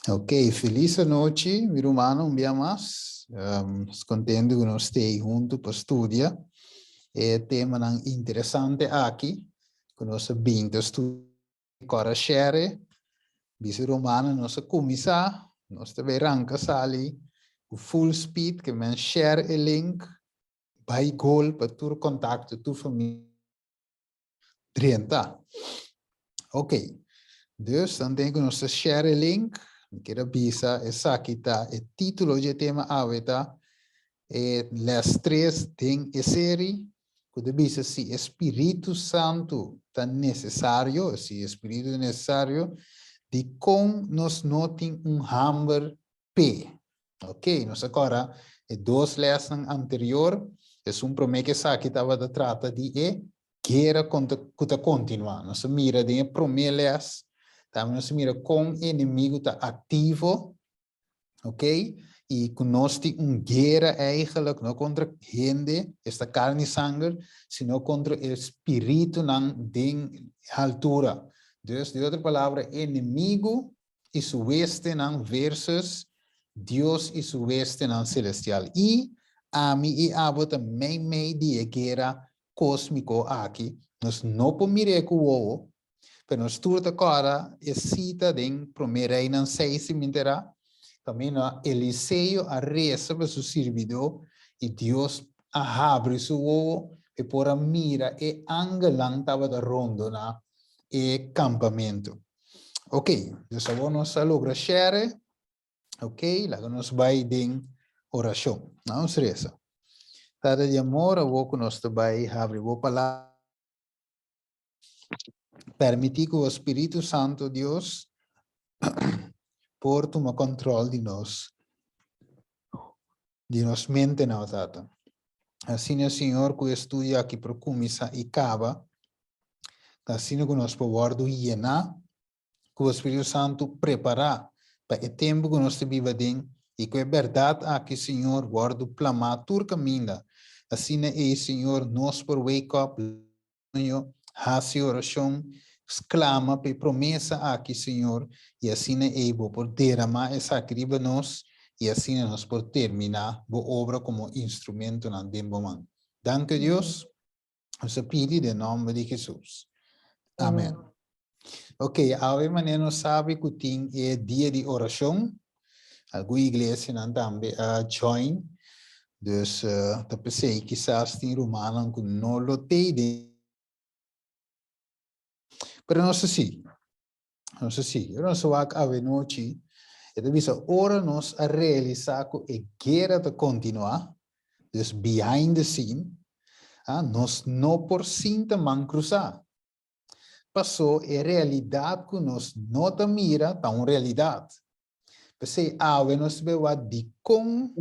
Ok, felis anochi, mi rumannan, un bia mas. Nos contento cu nos stay hunto pa studia e temanan interesante aki cu nos a bin ta studia. Cora share, bisa rumannan nos a cuminsa, nos ta bay ranca sali cu full speed, ke men share e link, bay gol pa tur contacto, tur famia. Drenta. Ok. Dus dan denk ku nos ta share e link. Mi kier a bisa esaki ta e título dje tema awe ta e les 3 den e seri ku ta bisa si e Spiritu Santu ta nesesario, si e Spiritu ta nesesario, dikon nos no tin un hamber p'e. Ok, nos a kòrda e dos lèsnan anterior, esun promé ku esaki tabata trata di e guera ku ta kontinuá. Nos a mira den e promé lès, tambe nos a mira kon e enemigu ta aktivo, ok, i ku nos tin un guera eigenlijk, no kontra hende, esta karni i sanger, sino kontra e spiritunan den haltura. Dus, di otro palabra, e enemigu i su huestenan versus Dios i su huestenan celestial. I ami i abo ta meimei di e guera cósmico aki. Nos no por mir'é cu wowo, pero nos tur ta corda e cita den Promé Reinan seis si mi enterá, caminda Eliseo a reza pa su sirbidó i Dios a habri su wowo p'e por a mira e angelnan tabata rondoná e campamento. Ok, dus awor nos a logra share. Ok, laga nos bai den orashon. Nos resa. Tata di amor, awor ku nos ta bai habri bo palabra, permití ku bo Spiritu Santo, Dios, por tuma kòntròl di nos, di nos mentenan, o Tata. Asina, Señor, ku e studio aki por kuminsá i kaba, asina ku nos por wòrdu yená ku bo Spiritu Santu, prepará pa e tempu ku nos ta biba den, i ku e bèrdat aki, Señor, wòrdu plamá tur kaminda. Asina ei, Señor, nos por wake up, Señor, hasi orashon, sklama pa e promesa aki, Señor, i asina ei Bo por deramá esaki riba nos, i asina nos por terminá Bo obra komo instrumentonan den Bo man. Danki, Dios. Nos a pidi den nòmber di Hesus. Amen. Ok, awe manera nos sabi ku tin e dia di orashon. Algun iglesianan tambe a join. Dus ta p'esei kisas tin rumannan ku no lo tei den. Pero nos ta sigui. Nos ta sigui. Ora nos a wak awenochi, e ta bisa ora nos a realisá ku e guera ta kontinuá, dus behind the scene, nos no por sinta man krusá. Pasó e realidat ku nos no ta mira ta un realidat. P'esei awe nos ta bai wak dikon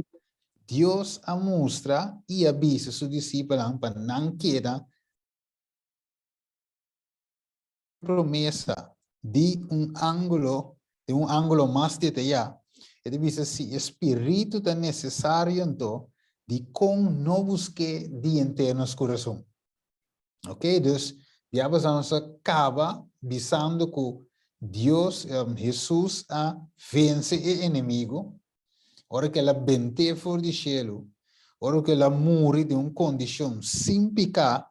Dios a mustra i a bisa su disipelnan pa nan keda promesa di un ángulo, den un ángulo mas detayá. E ta bisa si e spiritu ta nesesario anto, dikon no busk'é di henter nos kurason? Ok, dus diablo nos a kaba bisando ku Dios, Hesus a vense e enemigo, ora ku el a bent'é for di shelu, ora ku el a muri den un kondishon sin piká,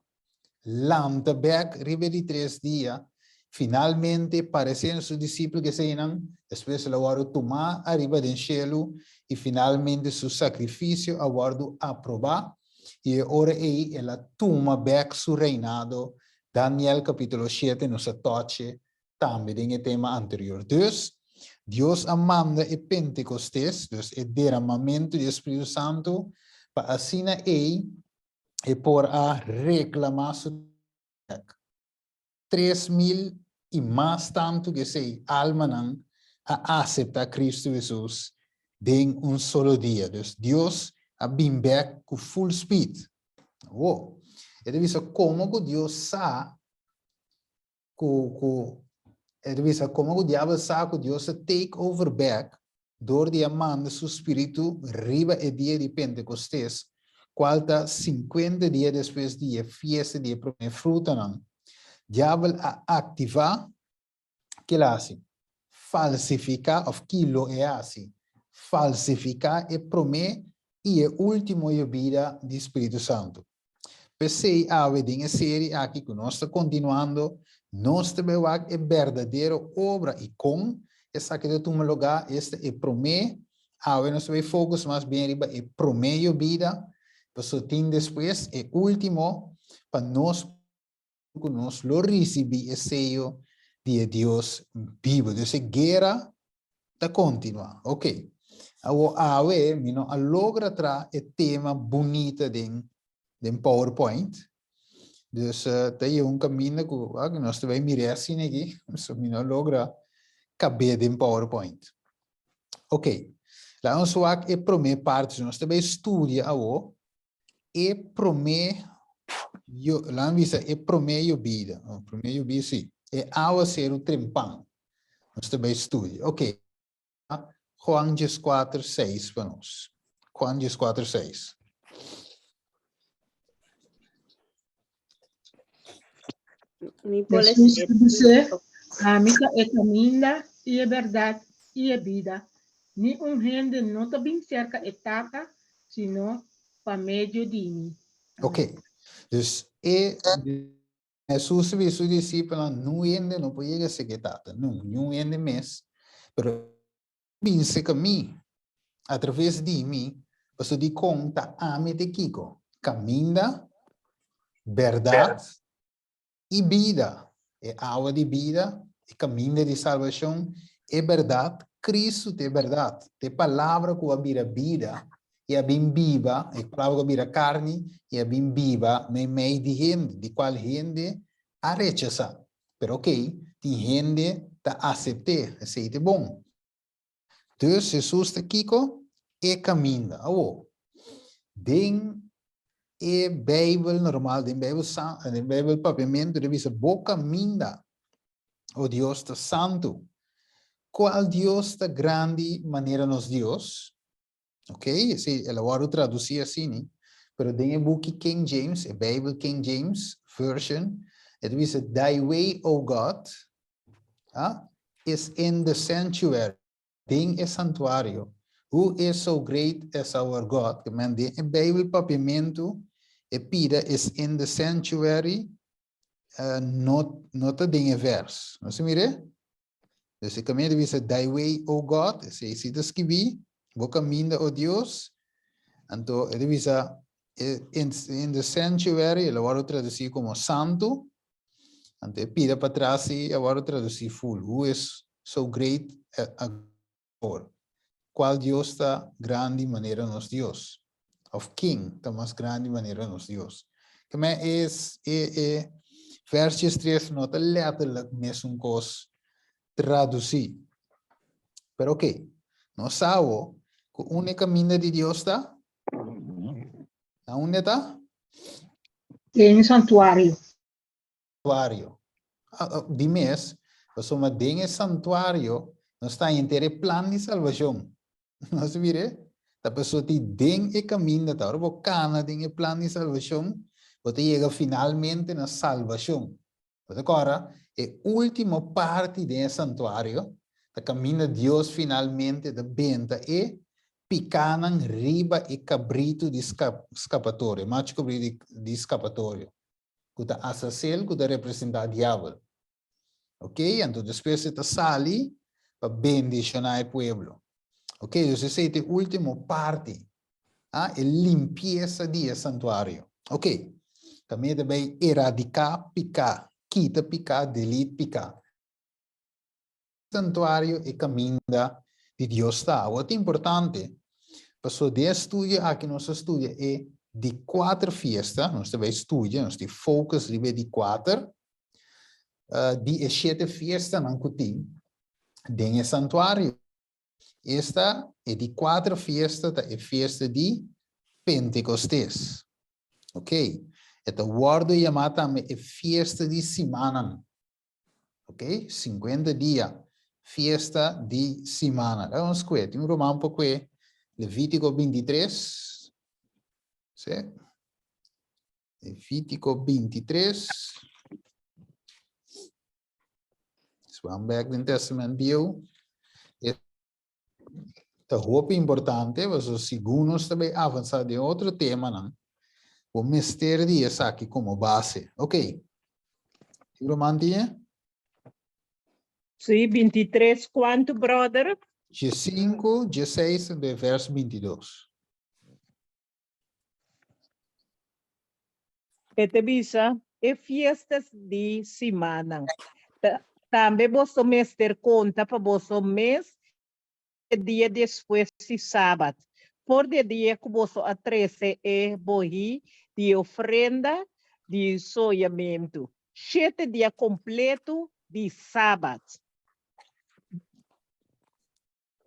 lanta bèk riba e di tres dia, finalmente paresé na su disipel ku eseinan, despues el a wòrdu tumá ariba den shelu i finalmente su sakrifisio a wòrdu aprobá. I e ora ei el a tuma bèk su reinado, Daniel kapítulo shete nos a tòch'e tambe den e tema anterior. Dus, Dios a manda e Pentekostes, dus e deramamentu di e Spiritu Santu, pa asina ei e por a reklamá su bèk. 3000 i mas tantu ku esei almanan a aseptá Kristu Hesus den un solo dia. Dus Dios a bin bèk ku full speed. Awor, e ta bisa komo ku Dios sa ku ku e ta bisa komo ku diabel sa ku Dios a take over bèk dor di a manda su spiritu riba e dia di Pentekostes, kual ta sinkuenta dia despues di e fiesta di e promé frutanan. Diabel a aktivá kila hasi? Falsifiká òf ki lo e hasi? Falsifiká e promé i e último yobida di Spiritu Santu. P'esei awe den e seri aki ku nos ta kontinuando, nos ta bai wak e berdadero obra i kon esaki ta tuma lugá, esta e promé, awe nos ta bai focus mas bien riba e promé yobida, pasobra tin despues e último pa nos ku nos lo risibí e seyo di e Dios bibu. Dus e guera ta kontinuá. Ok. Awor awe mi no a logra tra e tema bunita den den PowerPoint. Dus ta yega un kaminda ku ah, nos ta bai mir'é asina aki, so mi no a logra kab'é den PowerPoint. Ok. Laga nos wak e promé parti. Nos ta bai studia awor e promé yo, laat me bisa, e promé yobida, oh, promé yobida sí, e awaseru trempan. Nos ta bai studia. Ok. Juan 14, 6 pa nos. Juan 14, 6. Mi por Jesús lees a bis'é, Ami ta e kaminda i e bèrdat i e bida. Ni un hende no ta bin serka e Tata sino pa medio di mi. Ok. Dus e Hesus a bisa su disipelnan, Nun hende no por yega serka e Tata, nun, niun hende mes, pero bin serka mi, atraves di mi, pasobra dikon ta ami ta e kiko? Kaminda, bèrdat i bida, e awa di bida, e kaminda di salbashon, e bèrdat, Kristu ta e bèrdat, ta e Palabra ku a bira bida i a bin biba, e Palabra ku a bira karni i a bin biba meimei di hende, di kual hende a rechasá. Pero okey, tin hende ta asept'é, esei ta bon. Dus Hesus ta kiko? E kaminda. Awor, den e Bijbel normal, den Bijbel san, den Bijbel Papiamentu ta bisa bo kaminda, o Dios, ta santu. Kual Dios ta grandi manera nos Dios? Ok, esei el a wòrdu tradusí asini, pero den e buki King James, e Bijbel King James Version, e ta bisa, Thy way, O God, ah, is in the sanctuary, den e santuario. Who is so great as our God? Ke men den e Bijbel Papiamentu, e pida is in the sanctuary, uh, no, no ta den e vers. No se mire? Dus e kaminda ta bisa, Thy way, O God, esei si ta skibí, Bo kaminda, O Dios. Anto e ta bisa, in, in the sanctuary, el a wòrdu tradusí komo santu. Anto e pida patras ei a wòrdu tradusí full, Who is so great a God? Kual Dios ta grandi manera nos Dios? Of ken ta mas grandi manera nos Dios? Keme es e e versjes tres no ta letterlijk mesun kos tradusí. Pero oké, nos sa awo ku unda e kaminda di Dios ta? Na unda e ta? Den e santuario. Santuario. Di mes, pasobra den e santuario nos ta henter e plan di salbashon. Nos mire, ta pasobra ti den e kaminda ta. Ora bo kana den e plan di salbashon, bo ta yega finalmente na salbashon. Bo ta kòrda, e último parti den e santuario ta kaminda Dios finalmente ta benta e pikánan riba e kabritu di skapatorio, e machu kabritu di skapatorio, ku ta Azazel ku ta representá diabel. Ok, anto despues e ta sali pa bendishoná e pueblo. Ok, dus esei ta e último parti, ah, e limpiesa di e santuario. Ok, tambe ta bai eradiká piká, kita piká, delete piká. Santuario e kaminda di Dios ta. Awor ta importante, pasobra den e studio aki nos ta studia e di kuater fiesta, nos ta bai studia, nos tin focus riba e di kuater, di e shete fiestanan ku tin den e santuario. Esta e di kuater fiesta ta e fiesta di Pentekostes. Ok, e ta wòrdu yamá tambe e fiesta di simannan. Ok, 50 dia, fiesta di simana. Laga nos kue, tin un ruman por kue Levítiko 23. Sí. Levítiko 23. Swan bek den Testament Bieu. Ta hopi importante, pasobra segun nos ta bay avansa den otro temanan, bo mester di esaki como base. Ok. Ki ruman tin e? Sí, 23 cuanto, brother? Diescinco, diesseis en de vers 22. E ta bisa, E fiestas di simannan. Tambe boso mester konta pa boso mes e dia despues di sabat, for di e dia ku boso a trese e bohí di e ofrenda di soyamentu, shete dia kompletu di sabat.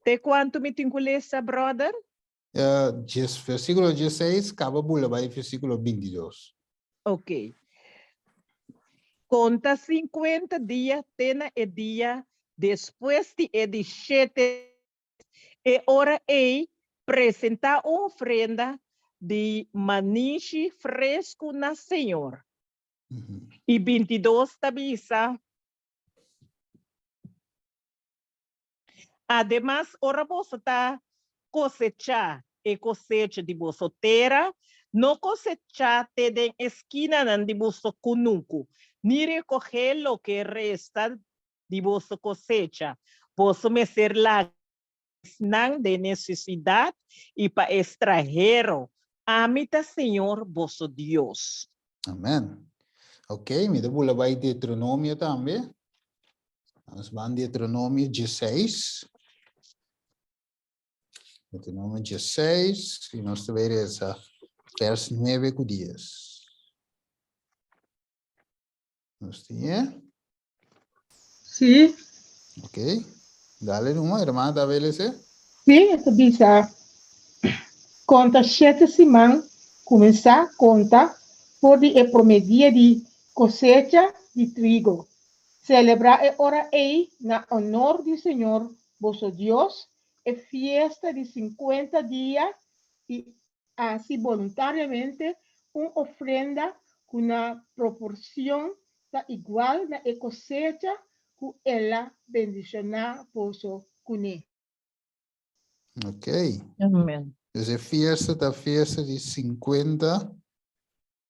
Te kuantu mi tin ku lesa, bròder? Djes, versíkulo dieseis, kaba bula bai versíkulo bintidos. Ok. Konta sinkuenta dia te na e dia despues di e di shete. E ora ei presentá un ofrenda di manishi fresku na Señor. I bintidos ta bisa. Ademas, ora boso ta kosechá e kosecha di boso tera, no kosechá te den e skinanan di boso kunuku, ni rekohé loke resta di boso kosecha. Boso mester laga esnan den nesesidat i pa e strahero. Ami ta señor boso Dios. Amen. Ok, mi ta bula bai Deuteronomio tambe. Nos ban Deuteronomio 16. Deuteronomio 16 y nos ta bai reza vers 9 ku 10. Nos tiene? Sí. Ok. Dale numa, hermana Tabele, se? Sí, e ta bisa, Konta shete siman, kuminsá konta for di e promé dia di kosecha di trigo. Selebrá e ora ei na onor di Señor boso Dios e fiesta di sinkuenta dia i hasi boluntariamente un ofrenda ku na proporshon ta igual na e kosecha ku el a bendishoná boso kuné. Ok. Amen. Dus e fiesta ta fiesta di 50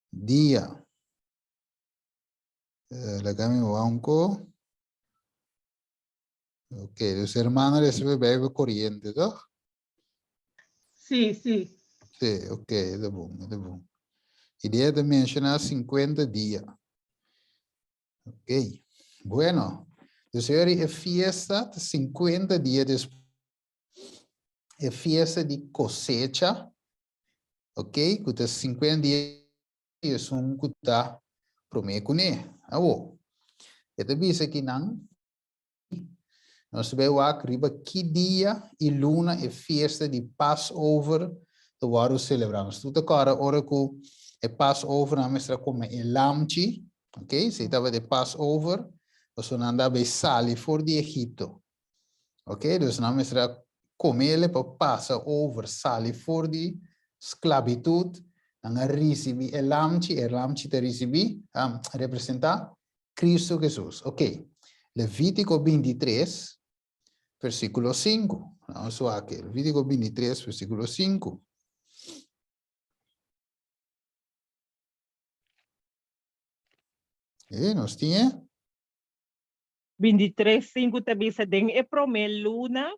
dia. Laga mi wak un ko. Ok, dus hermano recibe Bijbel Corriente, toch? Sí, sí. Sí, ok, ta bon, ta bon. Idea ta menciona 50 dia. Ok, bueno. Dus e fiesta ta 50 dia despues. E fiesta di cosecha, ok, ku ta 50 dia esun ku ta promé kuné. Awo, e ta bisa ki nan, nos ta bai wak riba ki dia i luna e fiesta di Passover ta wòrdu selebrá. Nos tur ta kòrda ora ku e Passover nan mester a kome e lamchi, ok, esei tabata e Passover, pasobra nan ta bai sali for di Egipto. Ok, dus nan mester a comele pa pasa over, sali for di sclavitud, nan a ricibi e lamchi, e lamchi ta ricibi, um, representa Cristo Jesus. Ok, Levítico 23, versículo 5. Vamos wak, Levítico 23, versículo 5. Eh, nos tin 23, 5 ta bisa den e promé luna,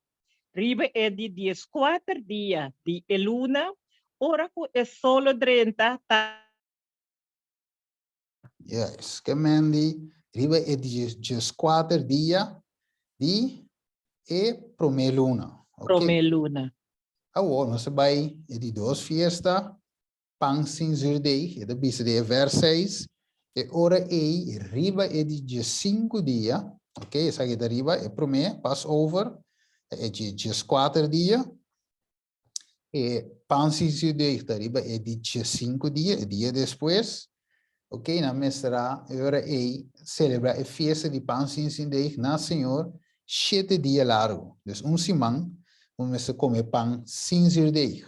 riba e di dieskuater dia di e luna, ora ku e solo drenta, ta. Yes, ke men di riba e dieskuater dia di e promé luna. Ok. Promé luna. Awor nos ta bai e di dos fiesta, Pan sin zuurdeeg, e ta bisa den e vers seis, e ora ei riba e di diesinku dia, ok, esaki ta riba e promé, Passover, ta e di dieskuater dia, e pan sin zuurdeeg ta riba e di diesinku dia, e dia despues, ok, nan mester a e ora ei selebrá e fiesta di pan sin zuurdeeg na Señor shete dia largu, dus un siman bo mester kome pan sin zuurdeeg.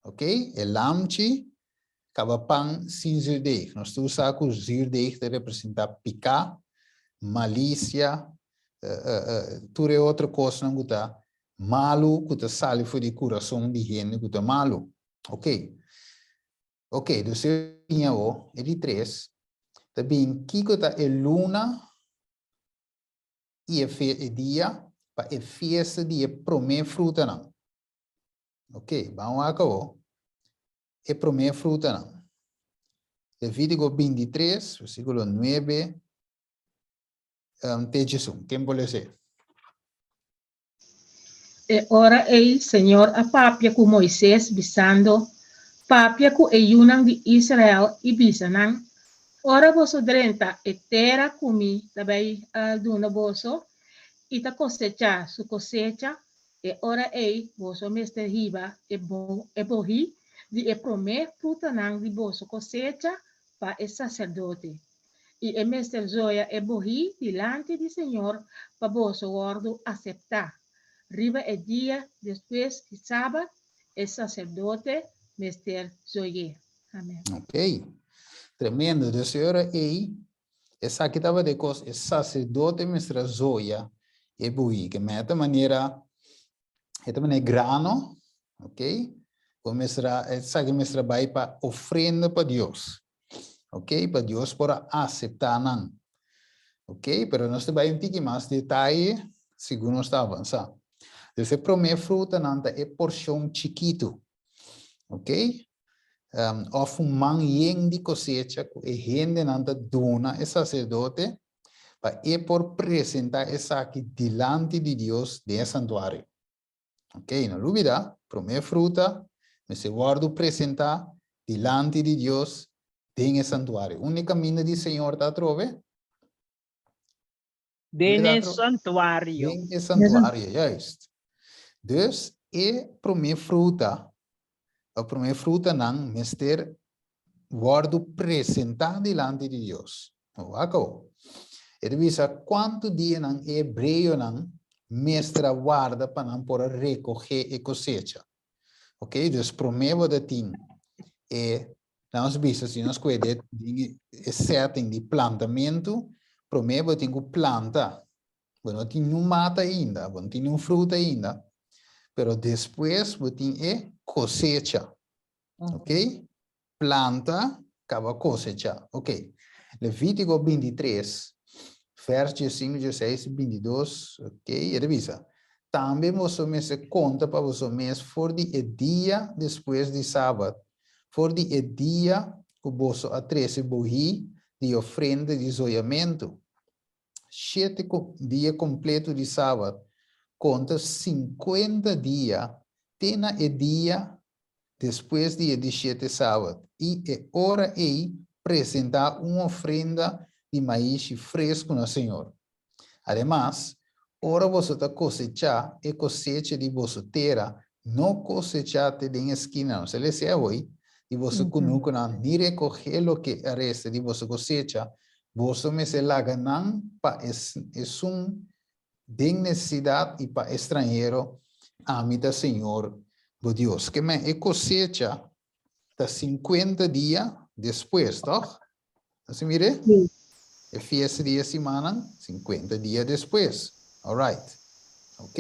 Ok, e lamchi kaba pan sin zuurdeeg. Nos tur sa ku zuurdeeg ta representá piká, malisia, tur e otro kosnan ku ta malu ku ta sali for di kurason di hende ku ta malu. Ok. Ok, dus e bin awo, e di tres, ta bin kiko ta e luna i e fe e dia pa e fiesta di e promé frutanan. Ok, ban wak awo, e promé frutanan. Levítiko 23, versíkulo 9 um, te 11. Ken por lese? E ora ei señor a papia ku Moises, bisando, Papia ku e yunan di Israel i bisa nan, Ora boso drenta e tera ku mi ta bai duna boso i ta kosechá su kosecha, e ora ei boso mester hiba e bohí di e promé frutanan di boso kosecha pa e saserdote. I e mester zoya e bohí dilanti di Señor pa boso wòrdu aseptá. Riba e dia despues di sabat e saserdote mester zoy'é. Amèn. Ok. Tremendo. Dus e ora ei, esaki tabata e kos, e saserdote mester a zoya e bohí. Ke men e ta manera, e ta manera grano, ok, ku mester a, esaki mester a bai pa ofrenda pa Dios. Ok, pa Dios por a aseptá nan. Ok, pero nos ta bai un tiki mas detaye segun nos ta avansá. Dus e promé frutanan ta e porshon chikitu. Ok, um, òf un man yen di kosecha ku e hendenan ta duna e saserdote pa e por presentá esaki dilanti di Dios den e santuario. Ok, no lubida, promé fruta mester wòrdu presentá dilanti di Dios den e santuario. Unda e kaminda di Señor ta atrobe? Den e santuario. Den e santuario, juist. Dus e promé fruta, e promé frutanan mester wòrdu presentá dilanti di Dios. Wak awor. E ta bisa kuantu dianan e hebreonan mester a warda pa nan por a rekogé e kosecha. Ok, dus promé bo ta tin e, laga nos bisa si nos kue den e setting di plantamentu, promé bo tin ku planta. Bo no tin niun mata ainda, bo no tin niun fruta ainda, pero despues bo tin e kosecha. Ok? Planta, kaba kosecha. Ok. Levítiko 23, vers 15, 16 i 22, ok, e ta bisa, Tambe boso mester konta pa boso mes for di e dia despues di sabat, for di e dia ku boso a trese bohí di ofrenda di zoyamentu. Shete dia kompletu di sabat, konta sinkuenta dia te na e dia despues di e di shete sabat, i e ora ei presentá un ofrenda di maishi fresku na señor. Ademas, ora boso ta kosechá e kosecha di boso tera, no kosechá te den e skina, nos a lesa awoi, di boso kunukunan, ni rekogé loke a resta di boso kosecha, Boso mester laga nan pa esun den nesesidat i pa e stranhero, ami ta Señor bo Dios. Ke men e kosecha ta sinkuenta dia despues, tòg? Así mire? Sí. E fiesta di e simannan, sinkuenta dia despues. Alright. Ok.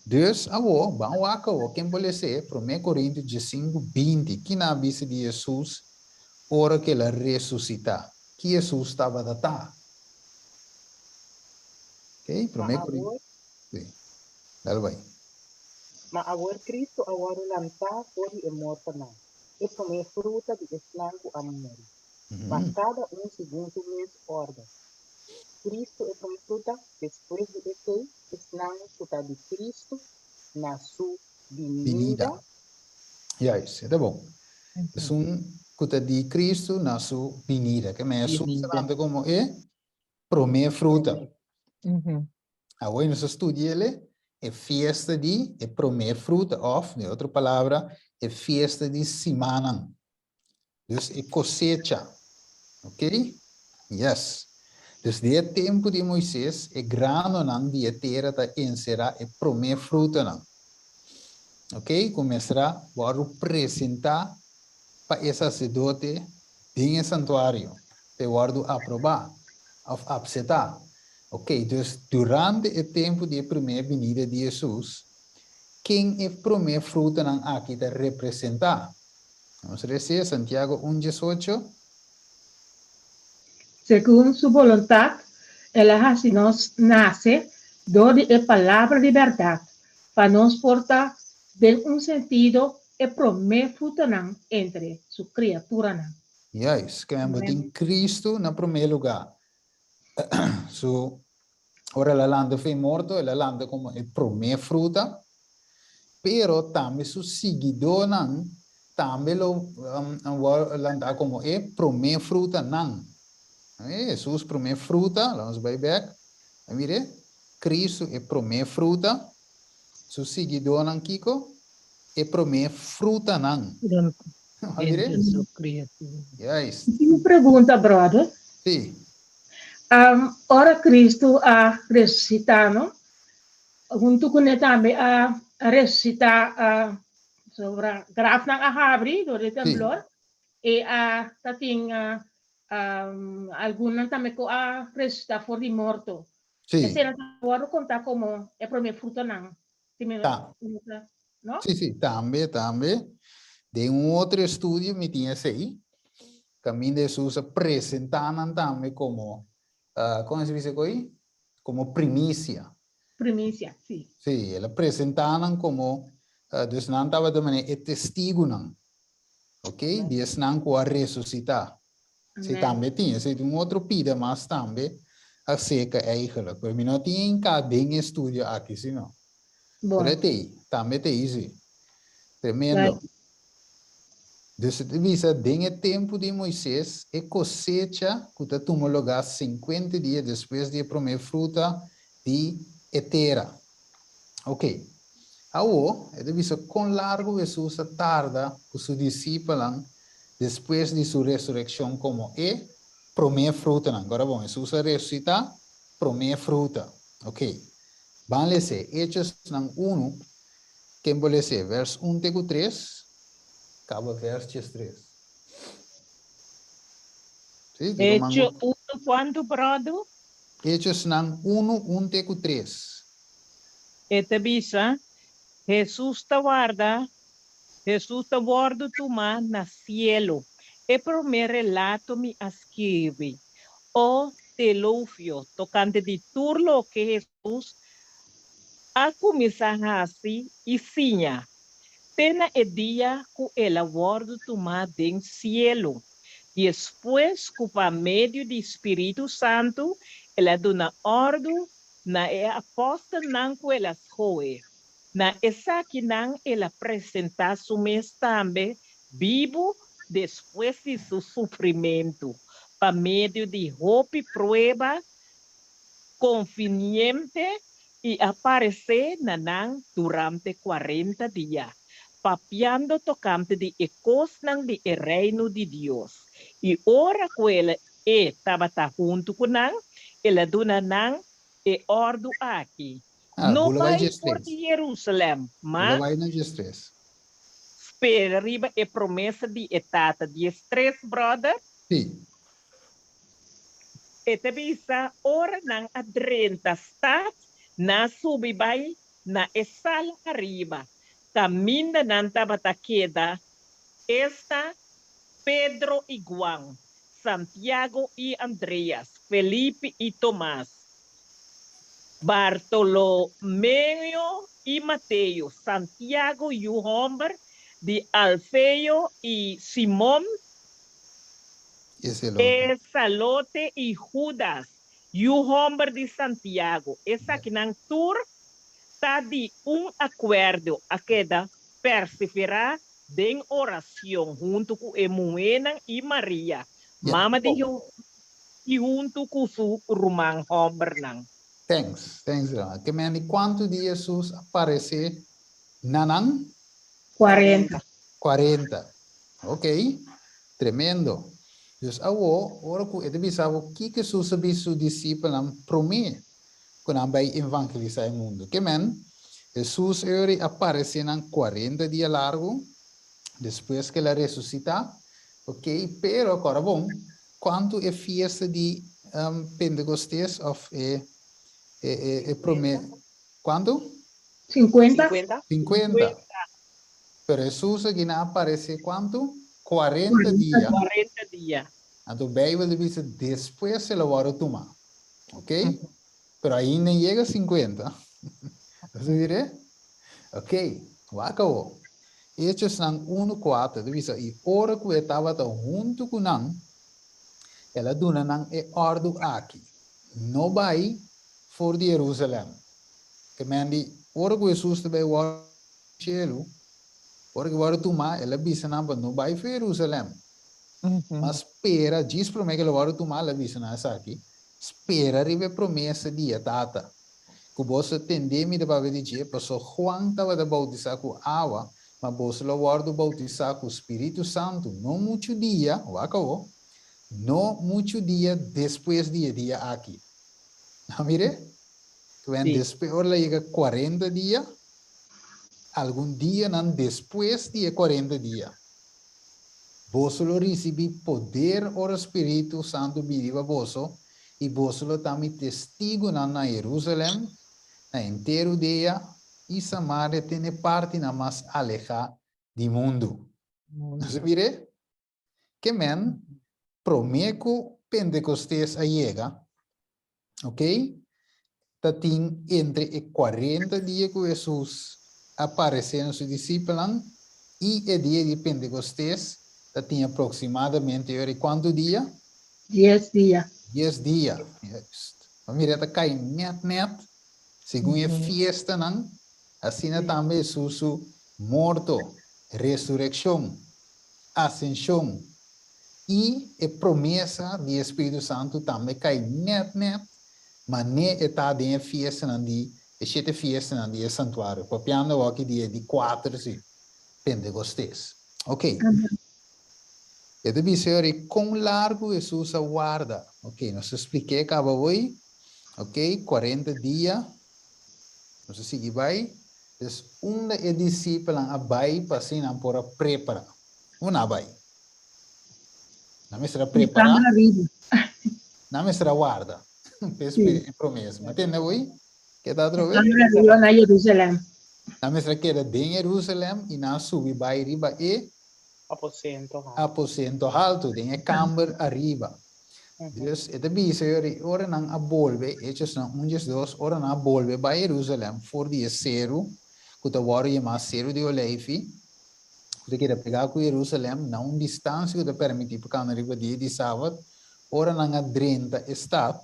Dus awo, ban wak awo, ken por les'é? Promé Korintio diesinku, 20. Kina a bisa di Hesus Ora ku el a resusitá, ki Hesus tabata ta? Ok, promé Ma Korin. awor, Sí, dal bai. ma awor Cristo a wòrdu lantá for di e mortonan, e promé fruta di esnan ku a muri. Ma kada un segun su mes órden. Cristo e promé fruta, despues di esei esnan ku ta di Cristo na su binida. Binida. Juist, e ta bon. Esun ku ta di Kristu na su binida. Ke men Hesus ta lanta komo e promé fruta. Awor nos a studia el e fiesta di e promé fruta òf, den otro palabra, e fiesta di simannan. Dus e kosecha. Ok? Yes. Dus den e tempu di Moises, e granonan di e tera ta enserá e promé frutanan. Ok? Ku mester a wòrdu presentá pa e saserdote den e santuario pa e wòrdu aprobá òf apsetá. Ok, dus durante e tempu di e promé binida di Hesus, Ken e promé frutanan aki ta representá? Nos resé Santiago un 18. Segun su boluntat, el a hasi nos nase dor di e palabra di bèrdat, pa nos por ta, den un sentido, e promé frutanan entre su kriaturanan. Juist, ke men bo tin Kristu na promé lugá. Su, ora el a lanta for e morto, el a lanta komo e promé fruta, pero tambe su siguidónan tambe lo wòrdu lantá komo e promé frutanan. Hesus promé fruta, laga nos bai bèk, a mir'é, Kristu e promé fruta, su siguidónan kiko? E promé frutanan. A mir'é? Juist. Mi tin un pregunta, brother. Sí. Ora Kristu a resusitá, no? Huntu kuné tambe a resusitá sobra grafnan a habri dor di temblor i a ta tin algunnan tambe ku a resusitá for di morto. Esei nan ta wòrdu kontá komo e promé frutanan. No? Sí, sí, tambe, tambe. Den un otro estudio mi tin esei. Kaminda Hesus a presentá nan tambe komo, kon se bisa ko'i? Komo primisia. Primisia, sí. Sí, el a presentá nan komo, dus nan tabata manera e testigunan, ok, di esnan ku a resusitá. Sí, tambe tin, esei tin un otro pida mas tambe aserka eigenlijk, pero mi no tin hinká den e estudio aki, si no. Pero e t'ei, tambe t'ei, sí. Tremendo. Dus e ta bisa, den e tempu di Moises, e kosecha ku ta tuma lugá sinkuenta dia despues di e promé fruta di e tera. Oke. Awor, e ta bisa kon largu Hesus a tarda ku su disipelnan despues di su resurekshon komo e promé frutanan. Gora bon, Hesus a resusitá promé fruta. Oke. Ban les'é Echosnan unu Ken bo les'é? Vers un te ku tres, kaba vers 13. Sí, di Roman Hecho unu kuantu, bròdu? Hechosnan unu, un te ku tres. E ta bisa, Hesus ta warda, Hesus ta wòrdu tumá na sielu. E promé relato mi a skirbi, o Telofio, tokante di tur loke Hesus a kuminsá hasi i siña, te na e dia ku el a wòrdu tumá den sielu, despues ku pa medio di Spiritu Santu el a duna òrdu na e apòstelnan ku el a skohe. Na esakinan el a presentá su mes tambe bibu despues di su sufrimentu, pa medio di hopi prueba konfiniente i a paresé na nan durante kuarenta dia, papiando tokante di e kosnan di e Reino di Dios. I ora ku el e tabata huntu ku nan, el a duna nan e òrdu aki, No bai for di Jerusalèm, ma spera riba e promesa di e Tata. 13, bròder? E ta bisa, Ora nan a drenta stat, nan a subi bai na e sala ariba, kaminda nan tabata keda, esta, Pedro i Guan, Santiago i Andreas, Felipe i Tomas, Bartolomeo i Mateo, Santiago yu hòmber di Alfeo i Simon, E Salote i Hudas, yu hòmber di Santiago, esakinan tur ta di un akuerdo, a keda perseverá den oracion huntu ku e muhénan i Maria, mama di Hesus, i huntu ku su ruman hòmbernan. Thanks, thanks Rama. Ke men di kuantu di Hesus a paresé na nan? 40. 40. Ok, tremendo. Dus awo, ora ku e ta bisa bo kiko Hesus a bisa su disipelnan promé ku nan bai evangelisá e mundu. Ke men, Hesus eori a paresé nan 40 dia largu despues ku el a resusitá. Ok, pero kòrda bon, kuantu e fiesta di Pentekostes òf e e e promé, kuantu? 50. 50. 50. Pero Hesus aki nan a aparesé kuantu? 40 dia. 40 dia. Anto Beibel ta bisa despues el a wòrdu tumá. Ok? Pero ainda no yega 50. Bo mira? Ok, wak awor. Hechosnan unu kuater ta bisa, I ora ku e tabata huntu ku nan, el a duna nan e òrdu aki, No bai for di Herusalèm. Ke men di, ora ku Hesus ta bai wòrdu shelu, ora ku e wòrdu tumá, el a bisa nan pa no bai for Herusalèm. Ma spera, djis promé ku el a wòrdu tumá, el a bisa nan esaki, Spera riba e promesa di e Tata, ku boso tendé mi ta papia di dje, paso Juan tabata boutisá ku awa, ma boso lo wòrdu boutisá ku Spiritu Santu no muchu dia, wak awor, no muchu dia despues di e dia aki. A mir'é? Kwen despues ora el a yega kuarenta dia, algun dianan despues di e kuarenta dia, boso lo risibí poder ora Spiritu Santu bini riba boso, i boso lo ta mi testigunan na Herusalèm, na henter Hudea i Samaria te n'e partinan mas alehá di mundu. Nos a mir'é? Ke men, promé ku Pentekostes a yega, ok, ta tin entre e kuarenta dia ku Hesus a paresé na su disipelnan i e dia di Pentekostes ta tin aproksimadamente ora di kuantu dia? Dies dia. Dies dia, juist. Bo mira ta kai nèt nèt segun e fiestanan, asina tambe Hesus su morto, resurekshon, Asenshon i e promesa di e Spiritu Santu tambe kai nèt nèt manera e ta den e fiestanan di e shete fiestanan di e santuario, papiando awor di e di kuater si, Pentekostes. Ok. E ta bisa e ora ei kon largu Hesus a warda. Ok, nos a splik'é kaba awor. Ok, kuarenta dia. Nos a sigui bai. Dus unda e disipelnan a bai pa asina nan por a prepara? Unda a bai? Nan mester a prepara? Nan mester a warda pa e promesa. Mi a tende awor? Ke ta atrobe? Nan na Jerusalem. Nan mester a keda den Jerusalem i nan a subi bai riba e aposento haltu. Aposento haltu, den e kamber ariba. Dus e ta bisa yori, ora nan a bolbe, Hechosnan un diesdos, ora nan a bolbe bai Jerusalem for di e seru ku ta wòrdu yamá Seru di Oleifi, ku ta keda pegá ku Jerusalem na un distansia ku ta permití pa kana riba dia di Sabat, ora nan a drenta e stat,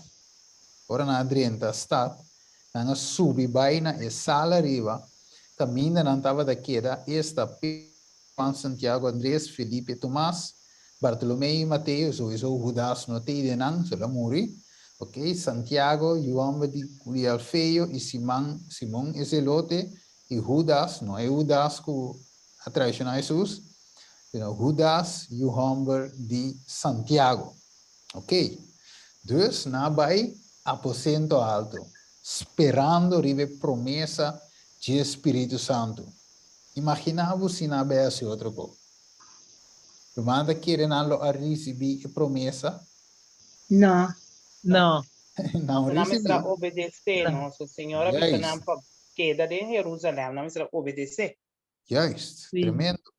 ora nan a drenta stat, nan a subi bai na e sala riba, kaminda nan tabata keda, esta Pedro, Juan, Santiago, Andres, Felipe, Tomas, Bartolomé i Mateo, souiso Hudas no ta ei den nan, so el a muri, ok, Santiago, yu hòmber di di Alfeo, i Siman, Simon e Zelote, i Hudas, no e Hudas ku a traishoná Hesus, sino Hudas, yu hòmber di Santiago. Ok, dus nan a bai aposento alto, sperando riba e promesa dje Spiritu Santu. Imaginá bo si nan a bai hasi otro kos. Ruman ta kere nan lo a risibí e promesa? No. No. Nan Nan mester a risibí. obedesé, no? So Señor a bisa nan pa keda den Jerusalem, nan mester a obedesé. Juist. Sí. Tremendo.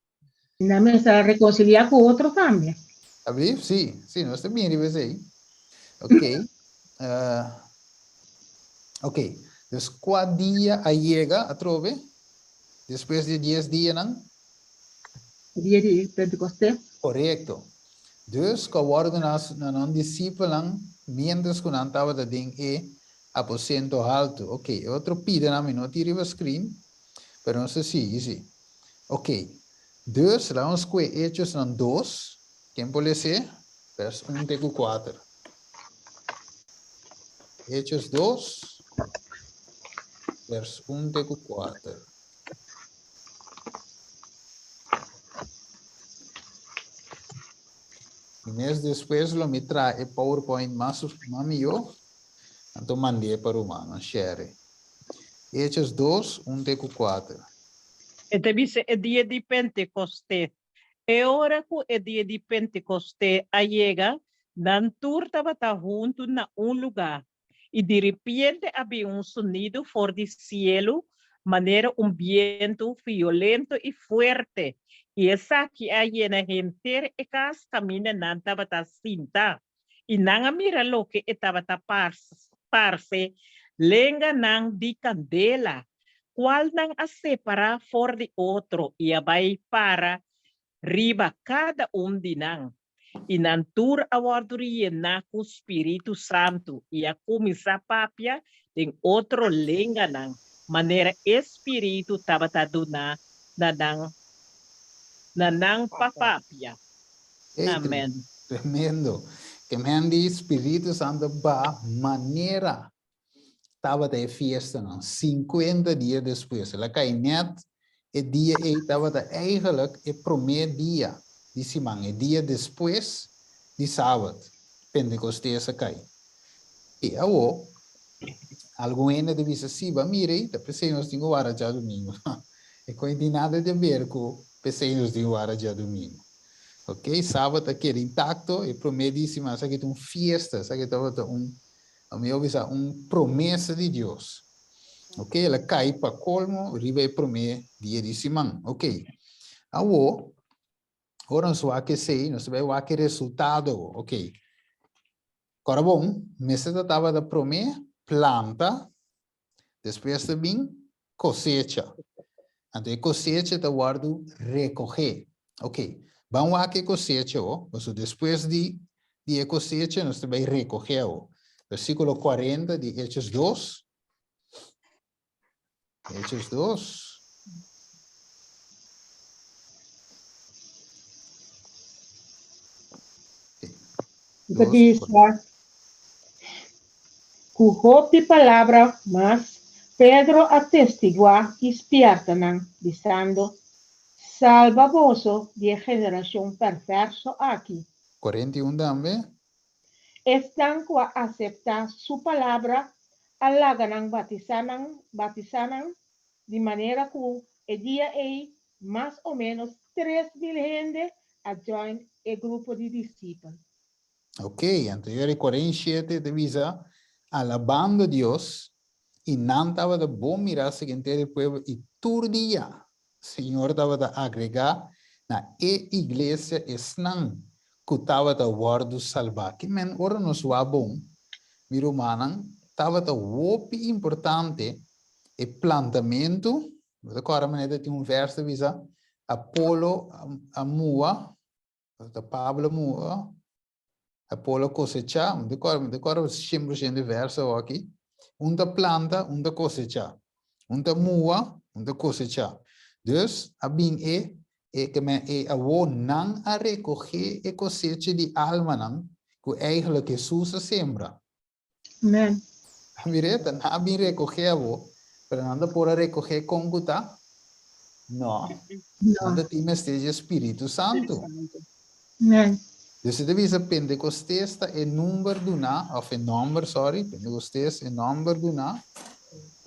Nan mester a rekonsiliá ku otro tambe. Alsjeblieft? Sí, sí, nos ta bini riba esei. Ok. Ok. Dus kua dia a yega atrobe? Despues di e dies dianan? Dia di Pentekostes. Korekto. Dus ku a wòrdu na na nan disipelnan miéntras ku nan tabata den e aposento haltu. Ok, e otro pidanan mi no tin riba screen, pero nos ta sigui si. Ok, dus laga nos kue Hechosnan dos, ken por les'é? Vers un te ku kuater. Hechos dos, vers un te ku kuater. I mes despues lo mi traha e PowerPoint mas mas mihó, anto mand'é pa rumannan share. Hechos dos, un te ku kuater. E ta bisa e dia di Pentekoste. E ora ku e dia di Pentekoste a yega, nan tur tabata huntu na un lugá. I diripiente a bin un sonido for di sielu. manera un bientu violento i fuerte, i esaki a yena henter e kas kaminda nan tabata sinta. I nan a mira loke e tabata parse lenganan di kandela, kual nan a separá for di otro i a bai para riba kada un di nan. I nan tur a wòrdu yená ku Spiritu Santu i a kuminsá papia den otro lenganan, manera e Spiritu tabata duna na nan na nan pa papia. Amen. Tremendo. Ke men di Spiritu Santu ba manera tabata e fiestanan 50 dia despues. El a kai net e dia ei tabata eigenlijk e promé dia di siman, e dia despues di sabat, Pentecostes a kai. I awo, algun hende ta bisa, Sí, ba mira ei, ta p'esei nos tin ku wara djadumingu. E kon ei tin nada di aber ku p'esei nos tin ku wara djadumingu. Ok, sabat a keda intakto, e promé di siman, esaki ta un fiesta, esaki tabata un A mi a bisa un promesa di Dios. Ok, el a kai pa kolmo riba e promé dia di siman. Ok. Awo, ora nos wak esei, nos ta bai wak e resultado. Ok. Kora bon, mester ta tabata promé planta, despues ta bin kosecha. Anto e kosecha ta wòrdu rekogé. Ok, ban wak e kosecha awo, pasobra despues di di e kosecha nos ta bai rekogé awo. Versíkulo 40 di Hechos 2. Hechos 2. Ta bisa, Ku hopi palabra mas, Pedro a testiguá i spièrta nan, bisando, Salba boso di e generashon pèrvèrso aki. 41 tambe. Esnan ku a aseptá su palabra a laga nan batisá nan batisá nan, di manera ku e dia ei mas o ménos 3000 hende a djòin e grupo di disipel. Ok, anto yori 47 ta bisa, Alabando Dios, i nan tabata bon mirá siguiente di pueblo, i tur dia Señor tabata agregá na e iglesia esnan ku tabata wòrdu salbá. Ki men ora nos wak bon, mi rumannan, tabata hopi importante e plantamentu, bo ta kòrda manera ta tin un vèrs ta bisa, Apolo a mua, Ta Pablo mua, Apolo kosechá, mi ta kòrda, mi ta kòrda 100% di verso awor aki. Un ta planta, un ta kosechá. Un ta mua, un ta kosechá. Dus, a bin e, e ke men e awor nan a rekogé e kosecha di almanan ku eigenlijk Hesus a sembra. Amen. Mire, ta nan a bin rekogé abo, pero nan ta por a rekogé kon ku ta? No. No. Nan ta tin mester dje Spiritu Santu. Amen. Dus e ta bisa Pentecostés ta e number duná, òf e nòmber, sorry, Pentecostés e nòmber duná,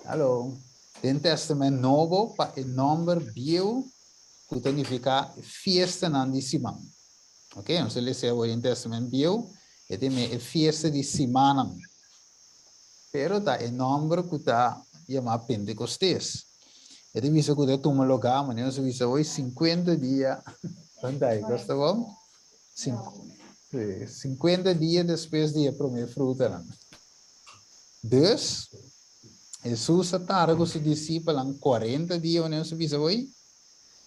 hallo, den Tèstamènt Nobo pa e nòmber bieu ku ta nifiká fiestanan di siman. Ok, nos ta lesa awor den Testament Bieu, e ta me e fiesta di simannan. Pero ta e nomber ku ta yamá Pentecostes. E ta bisa ku ta tuma lugá, manera nos a bisa hoy, 50 dia, Pantay, kos ta bon? 50 dia despues di e promé frutanan. Dus, Hesus a tarda ku su disipelnan 40 dia, manera nos a bisa hoy.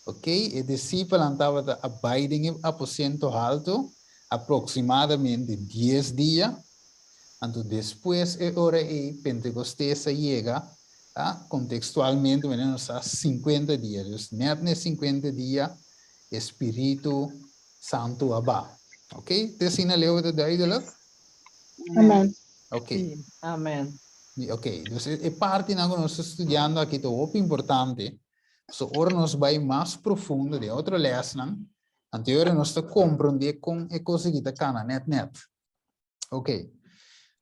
Ok, e disipelnan tabata a bai den e aposento haltu aproksimadamente dies dia, anto despues e ora ei Pentekostes a yega, a kontekstualmente manera nos sa sinkuenta dia, dus nèt na e sinkuenta dia e Spiritu Santu a ba. Ok, te asina leu ta duidelik? Amen. Ok. Amen. Ok, dus e partinan ku nos ta studiando aki ta hopi importante. So ora nos bai mas profundo den otro lesnan, anto ora nos ta komprondé kon e kos aki ta kana nèt nèt. Ok.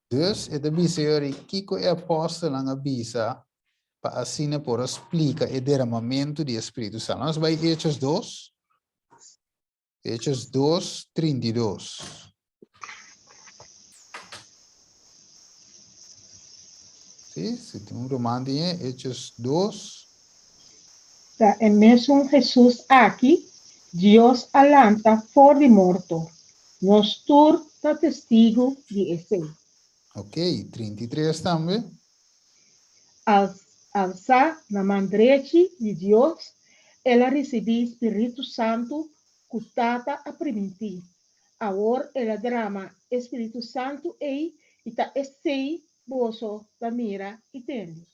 Dus e ta bisa yori kiko e apòstelnan a bisa pa asina por a splika e deramamentu di e Spiritu Santu. Nos bai Hechos 2. Hechos 2, 32. Sí, si tin un ruman tin e, Hechos 2. Ta e mesun Hesus aki Dios a lanta for di morto. Nos tur ta testigu di esei. Ok, 33 tambe. Alsá na man drechi di Dios, el a risibí spiritu santu ku Tata a primintí. Awor el a drama e spiritu santu ei i ta esei boso ta mira i tende.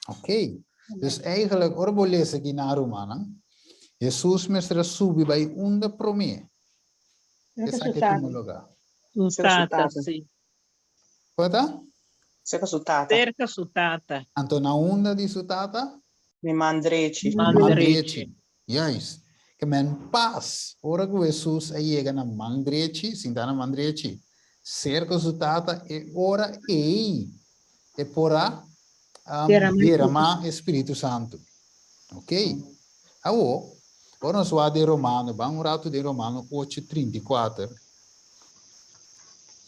Ok, dus eigenlijk ora bo lesa aki na rumannan, Hesus mester a subi bai unda promé esaki a tuma lugá. Su tata, sí. Kua ta? Serka su tata. Serka su tata. Anto na unda di su tata? Mi man drechi. Man drechi. Juist. Ke men pas ora ku Hesus a yega na man drechi, sinta na man drechi, serka su tata, e ora ei e por a derama e Spiritu Santu. Ok. Awo, ora nos wak den Romano, ban un ratu den Romano ocho 34.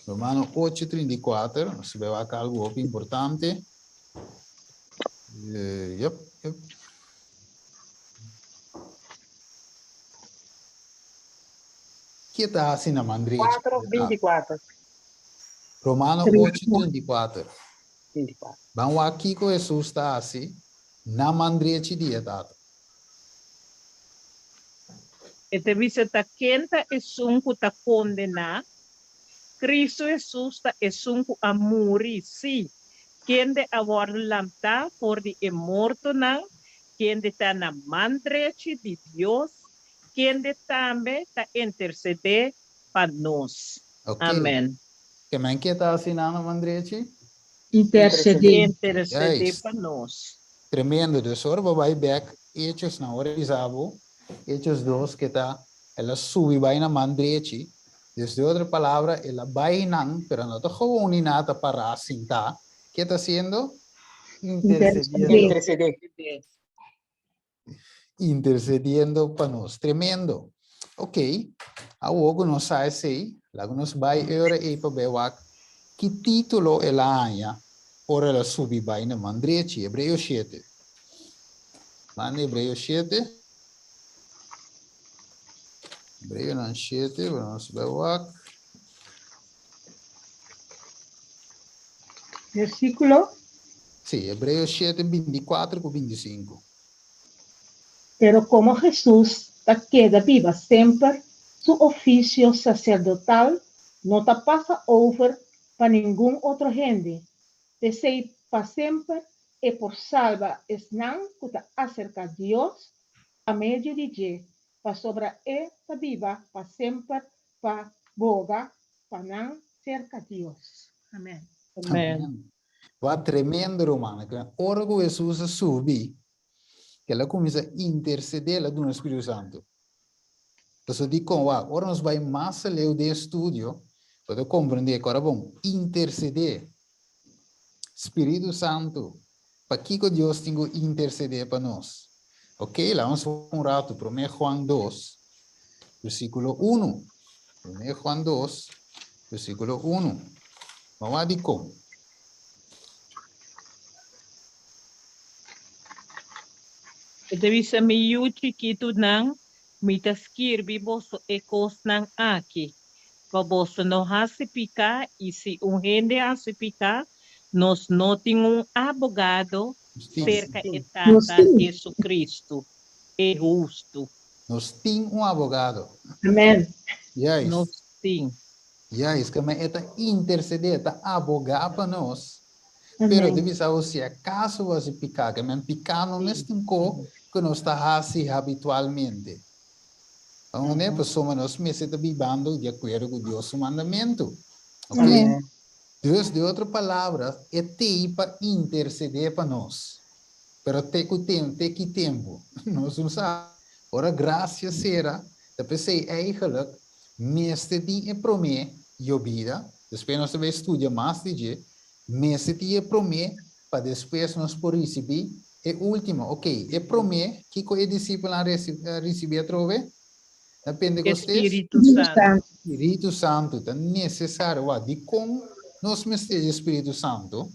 Romano ocho 34, nos ta bai wak algu hopi importante. Yep, yep. Ke ta hasi na man drechi? Cuatro, 24. Romano ocho 34. 24. Ban wak kiko Hesus ta hasi na man drechi di e Tata. E ta bisa ta ken ta esun ku ta kondená? Kristu Hesus ta esun ku a muri, sí, kende a wòrdu lantá for di e mortonan, kende ta na man drechi di Dios, kende tambe ta intersedé pa nos. Ok. Amèn. Ke men ke ta hasi na nan man drechi? Intersedé. Intersedé Juist. pa nos. Tremendo. Dus ora bo bai bek Hechos nan ora bisa bo, Hechos dos ke ta el a subi bai na man drechi, dus di otro palabra el a bai nan, pero no ta gewoon ni nada ta pará sintá, ke ta hasiendo? Intercediendo. Intercedé. Intercediendo pa nos. Tremendo. Ok, awor ku nos sa esei, laga nos bai e ora ei pa bai wak ki título el a haña ora el a subi bai na man drechi. Hebreo shete. Manda Hebreo shete. Hebreonan shete, pa nos bai wak. Versíkulo? Sí, Hebreo shete, 24 ku 25. Pero komo Hesus ta keda biba semper, su ofisio saserdotal no ta pasa over pa ningun otro hende. P'esei pa semper e por salba esnan ku ta aserká Dios pa medio di dje, pasobra e ta biba pa semper pa boga pa nan serka Dios. Amen. Amen. Wak tremendo, rumannan. Ora ku Hesus a subi, el a kuminsá intersedé, el a duna Spiritu Santu. Pasobra dikon? Wak, ora nos bai mas aleu den e studio, bo ta komprendé ku ora bon intersedé Spiritu Santu, pakiko Dios tin ku intersedé pa nos? Ok, laga nos wak un ratu, Promé Juan dos, versíkulo unu. Promé Juan dos, versíkulo unu. Ban wak dikon. E ta bisa, Mi yu chikitunan, mi ta skirbi boso e kosnan aki, pa boso no hasi piká, i si un hende hasi piká, nos no tin un abogado serka e Tata, Jesucristo, e hustu. Nos tin un abogado. Amen. Juist. Nos tin. Juist, ke men e ta intercede, e ta abogá pa nos. Pero ta bisa bo si acaso bo hasi piká, ke men piká no mester un ko ku nos ta hasi habitualmente. Pasobra pasobra nos mester ta bibando di akuerdo ku Dios su mandamentu. Ok? Dus, di otro palabra, e t'ei pa intercedé pa nos. Pero te ku tempu, te ki tempu? Nos no sa. Ora gracia sera, ta p'esei eigenlijk mester tin e promé yobida, despues nos ta bai studia mas di dje, mester tin e promé pa despues nos por risibí e último. Ok, e promé, kiko e disipelnan a risibí atrobe? Na Pentecostés? Spiritu Santu. Spiritu Santu ta nesesario. Wak, dikon nos mester dje Spiritu Santu?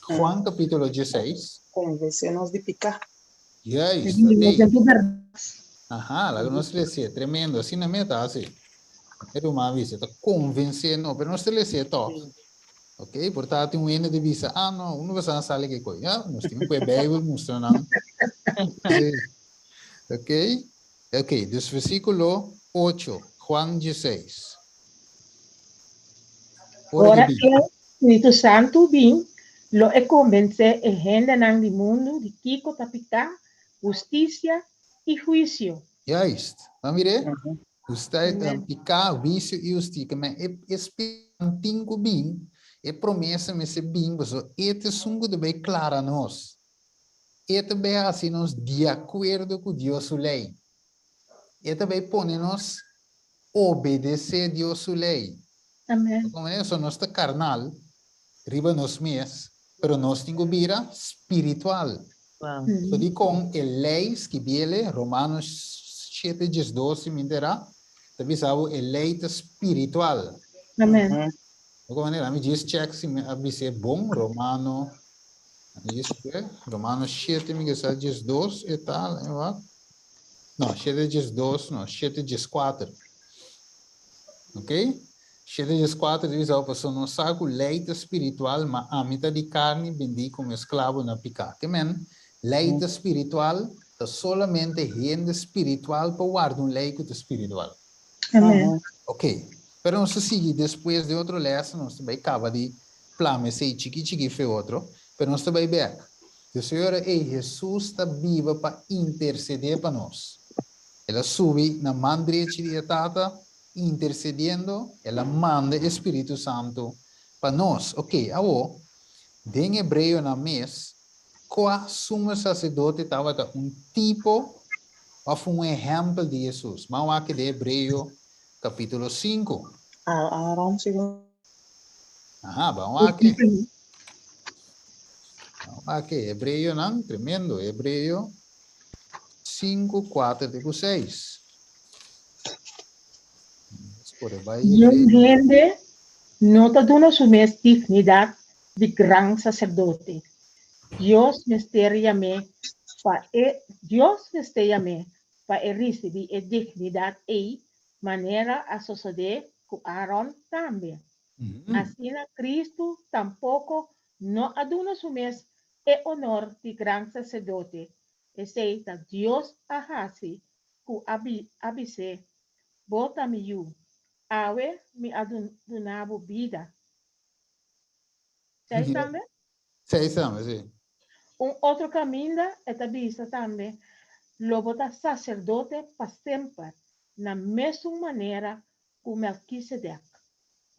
Juan capítulo 16. Konvensé nos di piká. Juist, dat ei. Aha, laga nos lese, tremendo, asina mi ta hasi. E ruman a bisa, ta konvensé no, pero nos ta lese tòg. Ok, por ta tin un hende di bisa, ah no, uno basa sali ke koi. Ja, nos tin ku e Bijbel mustra nan. Sí. Ok, ok, dus versíkulo 8, Juan 16. Ora Ora e Spiritu Santu bin, lo e konvensé e hendenan di mundu di kiko ta piká, hustisia i huisio. Juist. Nan mir'é? Piká, huisio i hustisia. Ke men e Spiritu tin ku bin, e promesa mester bin, pasobra e ta esun ku ta bai klara nos. E ta bai hasi nos di akuerdo ku Dios su lei. E ta bai pone nos obedesé Dios su lei. Amen. So nos ta karnal riba nos mes, pero nos tin ku bira spiritual. Wow. So dikon e lei skibiele, Romanos shete diesdos si mi entera, ta bisa bo e lei ta spiritual. Amen. Oko manera, mi djis check si mi a bis'é bon, Romano, mi djis check, Romano shete mi ke sa 12 e tal, e wak. No, shete 12, no, shete 14. Ok? Shete 14 ta bisa bo pasobra nos sa ku lei ta spiritual, ma ami ta di karni bendí komo esklabo na piká. Ke men, lei ta spiritual, ta solamente hende spiritual por warda un lei ku ta spiritual. Amen. Ok, pero nos ta sigui despues den otro les, nos ta bai kaba di plama esei chiki chiki fe otro, pero nos ta bai bek. Dus e ora ei Hesus ta biba pa intersedé pa nos. El a subi na man drechi di e Tata, intersediendo, el a manda e Spiritu Santu pa nos. Ok, awo, den Hebreonan mes, kua sumo saserdote tabata un tipo òf un ehèmpel di Hesus? Ban wak den Hebreo kapítulo sinku. Aaron, sigur. Aha, ban wak. Ban wak Hebreonan, tremendo, Hebreo sinku, kuater te ku seis. Niun hende no ta duna su mes dignidat di gran saserdote. Dios mester yam'é pa e Dios mester yam'é pa e risibí e dignidat ei manera a sosodé ku Aaron tambe. Asina Kristu tampoko no a duna su mes e onor di gran saserdote, esei ta Dios a hasi ku a a bis'é, Bo ta mi yu, awe mi a duna bo bida. Seis tambe? Seis tambe, sí. Un otro kaminda e ta bisa tambe, Lo bo ta saserdote pa semper, na mesun manera ku Melkisedek.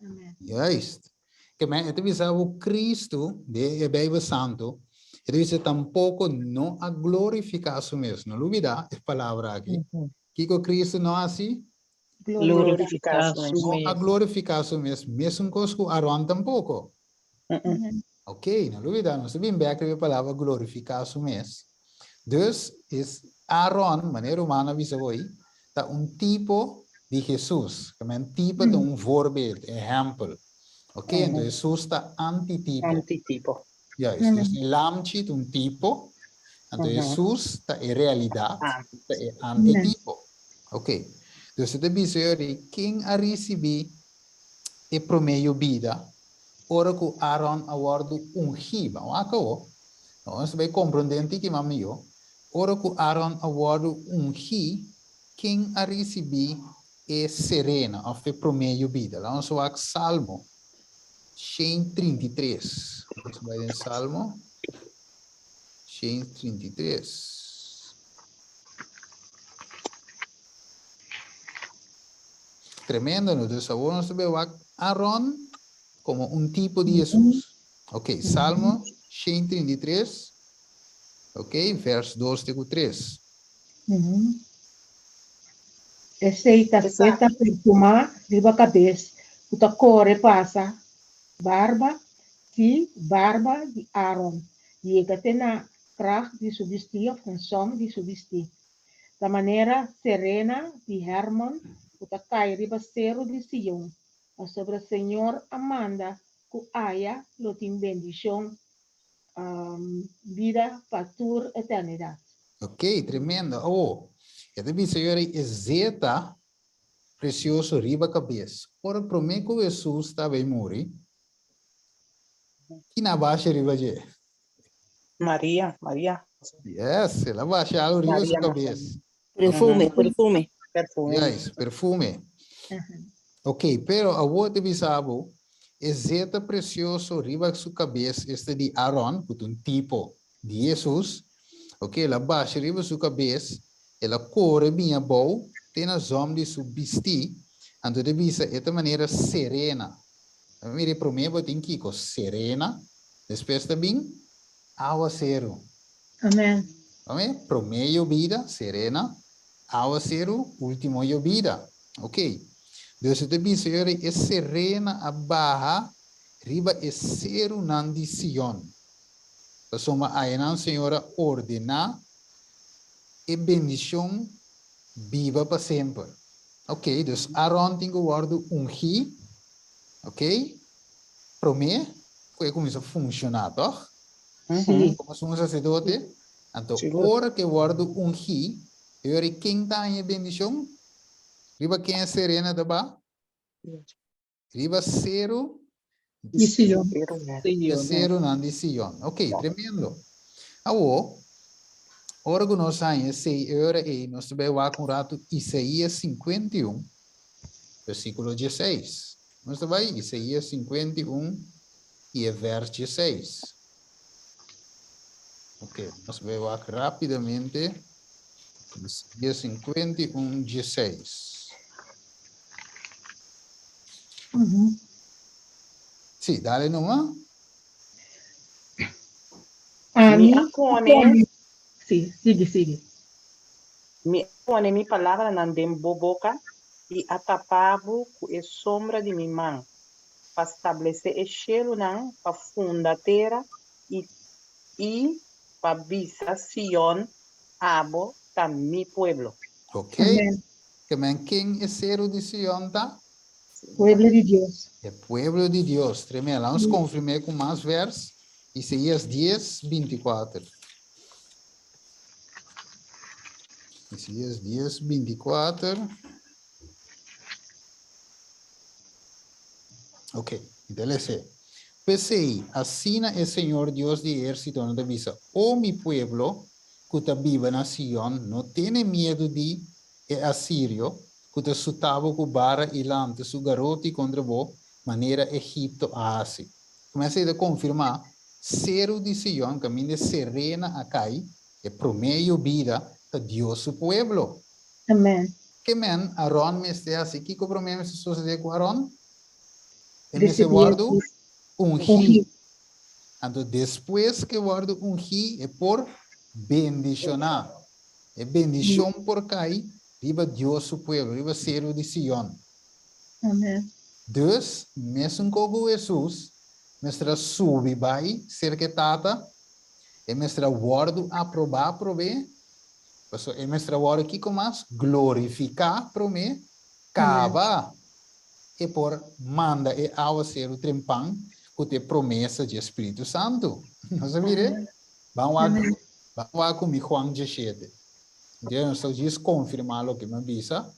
Amen. Juist. Ke men e ta bisa bo Cristo den e Bijbel Santo, e ta bisa tampoco no a glorifica su mes. No lubida e palabra aki. Kiko Cristo no hasi? Glorifica su No a mes. glorifica su mes, mesun cos cu Aaron tampoco. Ok, no lubida, nos ta bin bek riba e palabra glorifica su mes. Dus, es Aaron, manera ruman a bisa hoy, ta un tipo di Jesus. Tamen tipo ta un voorbeeld, ehempel. Ok, enton Jesus ta antitipo. Antitipo. Juist, dus e lamchi ta un tipo, anto Jesus ta e realidad, ta e antitipo. Ok, dus e ta bisa yori, ken a ricibi e prome yobida ora ku Aaron a wòrdu ungí? Ban wak awo. Nos ta bai komprondé un tiki mas mihó. Ora ku Aaron a wòrdu ungí, ken a risibí e serena òf e promé yobida? Laga nos wak Salmo 133. Nos bai den Salmo 133. Tremendo, no? Dus awor nos ta bai wak Aaron komo un tipo di Hesus. Ok, Salmo 133, ok, vers 2 te ku 3. Esei ta seta perfumá riba kabes ku ta kore pasa barba, sí, barba di Aaron, yega te na krag di su bistí òf na sòm di su bistí. Ta manera serena di Hermon ku ta kai riba seru di Sion, pasobra Señor a manda ku aya lo tin bendishon, bida pa tur eternidat. Ok, tremendo. Awo, e ta bisa yori e zeta precioso riba cabes. Ora prome cu Jesus ta bay muri, kin a basha riba dje? Maria, Maria. Yes, el a basha algo riba su Maria cabes. Perfume, perfume. Perfume. Yes, perfume. Ok, pero awo te bisa bo, e zeta precioso riba su cabes, este di Aaron, cu ta un tipo di Jesus, ok, el a basha riba su cabes, el a core bin abou, te na zom di su bisti, anto te bisa e ta manera serena. Mira, e prome bo tin kico? Serena, despues ta bin awaceru. Amen. Amen? Prome yobida, serena, awaceru, ultimo yobida. Ok. Dus e ta bisa yori e serena a baha riba e serunan di Sion. Pasobra ayanan Señor a ordená e bendishon biba pa semper. Ok, dus Aaron tin ku wòrdu ungí, ok, promé ku e kuminsá funshoná, tòg? Sí. Komo sumo saserdote. Anto Sigur. ora ku e wòrdu ungí, e ora ken ta haña e bendishon? Riba ken e serena ta ba? Riba seru Di Sion. E serunan di Sion. Ok, tremendo. Awo, ora ku nos haña esei, e ora ei nos ta bai wak un ratu Isaías 51, versíkulo 16. Nos ta bai Isaías 51 i e vers 16. Ok, nos bai wak rápidamente Isaías 51, 16. Sí, dale numa. Ami Mi a pone. Sí, sigui, sigui. Mi a pone mi palabranan den bo boka i a tapa bo ku e sombra di mi man, pa stablesé e shelunan, pa funda tera i i pa bisa Sion, Abo ta mi pueblo. Ok. Amen. Ke men ken e seru di Sion ta? Pueblo di Dios. E pueblo di Dios. Tremendo. Lanos konfirm'é ku mas vers, Isaías dies, bintikuater. Isaías dies, bintikuater. Ok, mi ta les'é. P'esei, asina e Señor Dios di ehérsitonan ta bisa, O mi pueblo ku ta biba na Sion, no tene miedu di e asirio ku ta suta bo ku bara i lanta su garoti kontra bo, manera Egipto a hasi. Kuminsá i ta konfirmá, Seru di Sion, kaminda e serena a kai, e promé yobida, ta Dios su pueblo. Amen. Ke men Aron mester hasi? Kiko promé mester sosodé ku Aron? E mester wòrdu ungí. Anto despues ku e wòrdu ungí, e por bendishoná. E bendishon por kai riba Dios su pueblo, riba seru di Sion. Amen. Dus, mesun ku ku Hesus mester a subi bai serka e Tata, e mester a wòrdu aprobá promé, pasobra e mester a wòrdu kiko mas? Glorifiká promé, kaba e por manda e awaseru trempan ku ta e promesa dje Spiritu Santu. Nos a mira e? Ban wak, ban wak ku mi Juan djeshete. Entonces nos ta djis konfirmá loke mi a bisa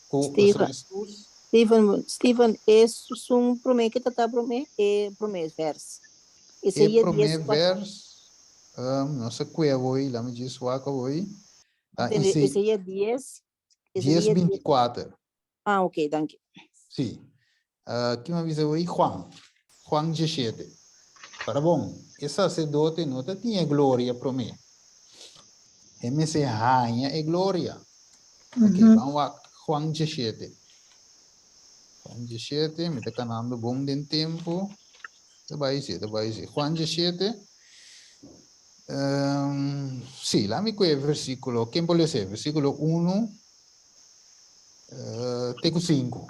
ku Steven, Hesus. Steven, Steven, e sun promé ke ta ta promé, e promé vers. E Isaías promé dies kuater. vers, no sa kue awor, lami djis wak awor. Ah, Tende Isaí- Isaías dies, dies Isaías dies. bintikuater. Ah, ok, danki. Sí. Kin a bisa hoy? Juan. Juan 17. Para bon, e sacerdote no ta tin e gloria promé. E mester haña e gloria. Ok, ban wak Juan 17. Juan 17, mi ta kanando bon den tempo. Ta bai si, ta bai si. Juan 17. Um, sí, laat mi kue versículo. Ken por lese? Versículo 1 te ku 5.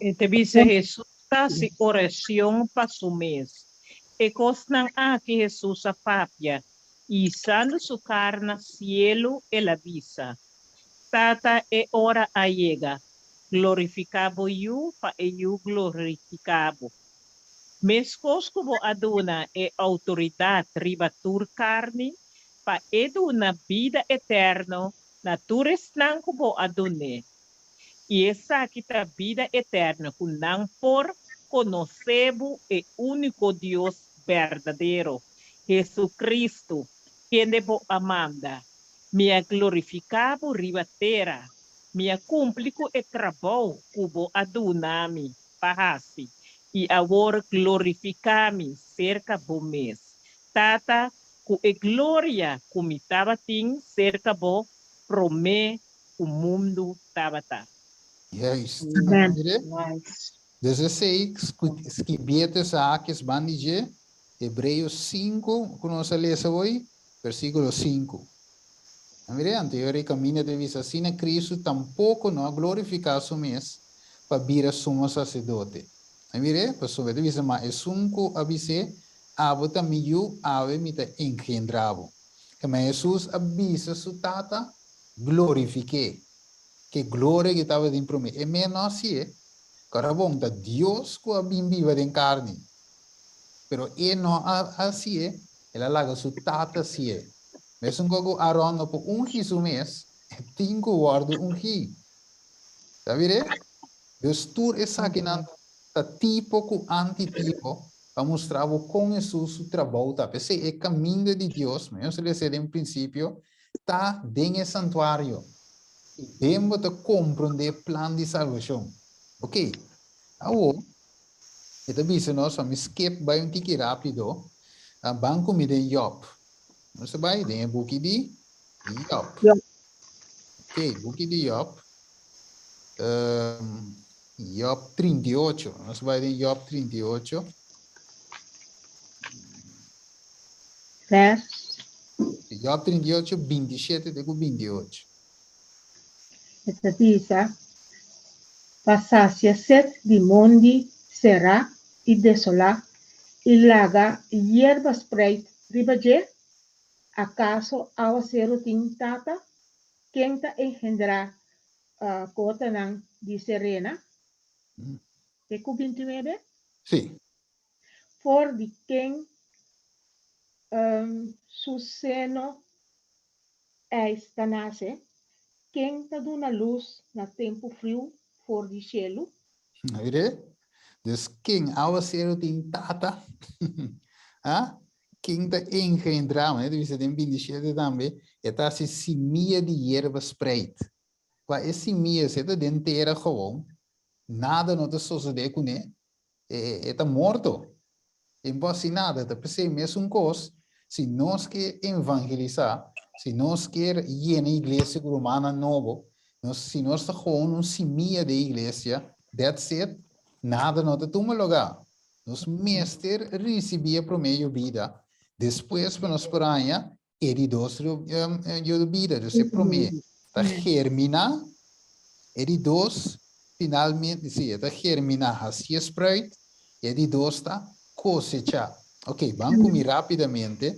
E ta bisa Hesus ta hasi orashon pa su mes. E kosnan aki Hesus a papia, i hisando su kar na sielu el a bisa, Tata, e ora a yega, glorifiká bo Yu pa e Yu glorifiká bo. Meskos ku bo a duna e outoridat riba tur karni. pa e duna bida eterno na tur esnan ku bo a dun'é. I esaki ta bida eterno, ku nan por konosé bo, e úniko Dios berdadero, Hesu-Kristu, kende bo a manda. Mi a glorifiká bo riba tera, mi a kumpli ku e trabou ku bo a duna mi pa hasi, i awor glorifiká mi serka bo mes, Tata, ku e gloria ku mi tabatin serka bo promé ku mundu tabata. Juist. Amen. Mire? Nice. Dus esei skibié Tesaakjes ban di dje, Hebreo 5, ku nos a lesa hoy, versíkulo 5. A mire, anto e ora e kaminda ta bisa, Asina Kristu tampoko no a glorifiká su mes pa bira sumo saserdote. A mire, pasobra e ta bisa, Ma esun ku a bis'é, Abo ta mi yu, awe mi ta engendrá bo. Kema Hesus a bisa su Tata, Glorifik'é. Ke gloria ku e tabatin promé, e mes no a hasié. Kòrda bon, ta Dios ku a bin biba den karni. Pero e no a hasié, el a laga su Tata hasié. Mesun kos ku Aron no por ungi su mes, e tin ku wòrdu ungí. Ta mir'é? Dus tur esakinan ta tipo ku antitipo pa mustra bo kon Hesus su trabou ta. P'esei e kaminda di Dios, mi nos a lesa den prinsipio, ta den e santuario. I den bo ta komprondé plan di salbashon. Oké, awor e ta bisa nos pa mi skip bai un tiki rápido, ban ku mi den Jòb. Nos ta bai den e buki di Jòb. Jòb. Oké, buki di Jòb. Job 38. Nos bai den Job 38. Vers. Job 38, 27 te ku 28. E ta bisa, Pa sasia set di mondi será i desolá i laga yerba spreit riba dje? Akaso awaseru tin tata? Ken ta engendrá Kotanan di Serena, te ku bintinuebe. Sí. For di ken su seno ijs ta nase? Ken ta duna lus na tempu friu for di shelu? Mire, dus ken awaseru tin tata? Ha? Ken ta engendrá? Manera ta bisa den bintishete tambe, e ta hasi simia di yerba spreit. Kua e simia si e ta den tera gewoon, nada no ta sosodé kuné, e ta morto. E no por hasi nada. Ta p'esei mesun kos, si nos ke evangelisá, si nos kier yena iglesia ku rumannan nobo, nos si nos ta gewoon un simia den iglesia, that's it, nada no ta tuma lugá. Nos mester risibí e promé yobida, despues pa nos por haña E di dos yobida, dus e promé ta germiná, e di dos finalmente, sí, e ta germiná, hasié spruit, e di dos ta kosechá. Ok, ban ku mi rápidamente,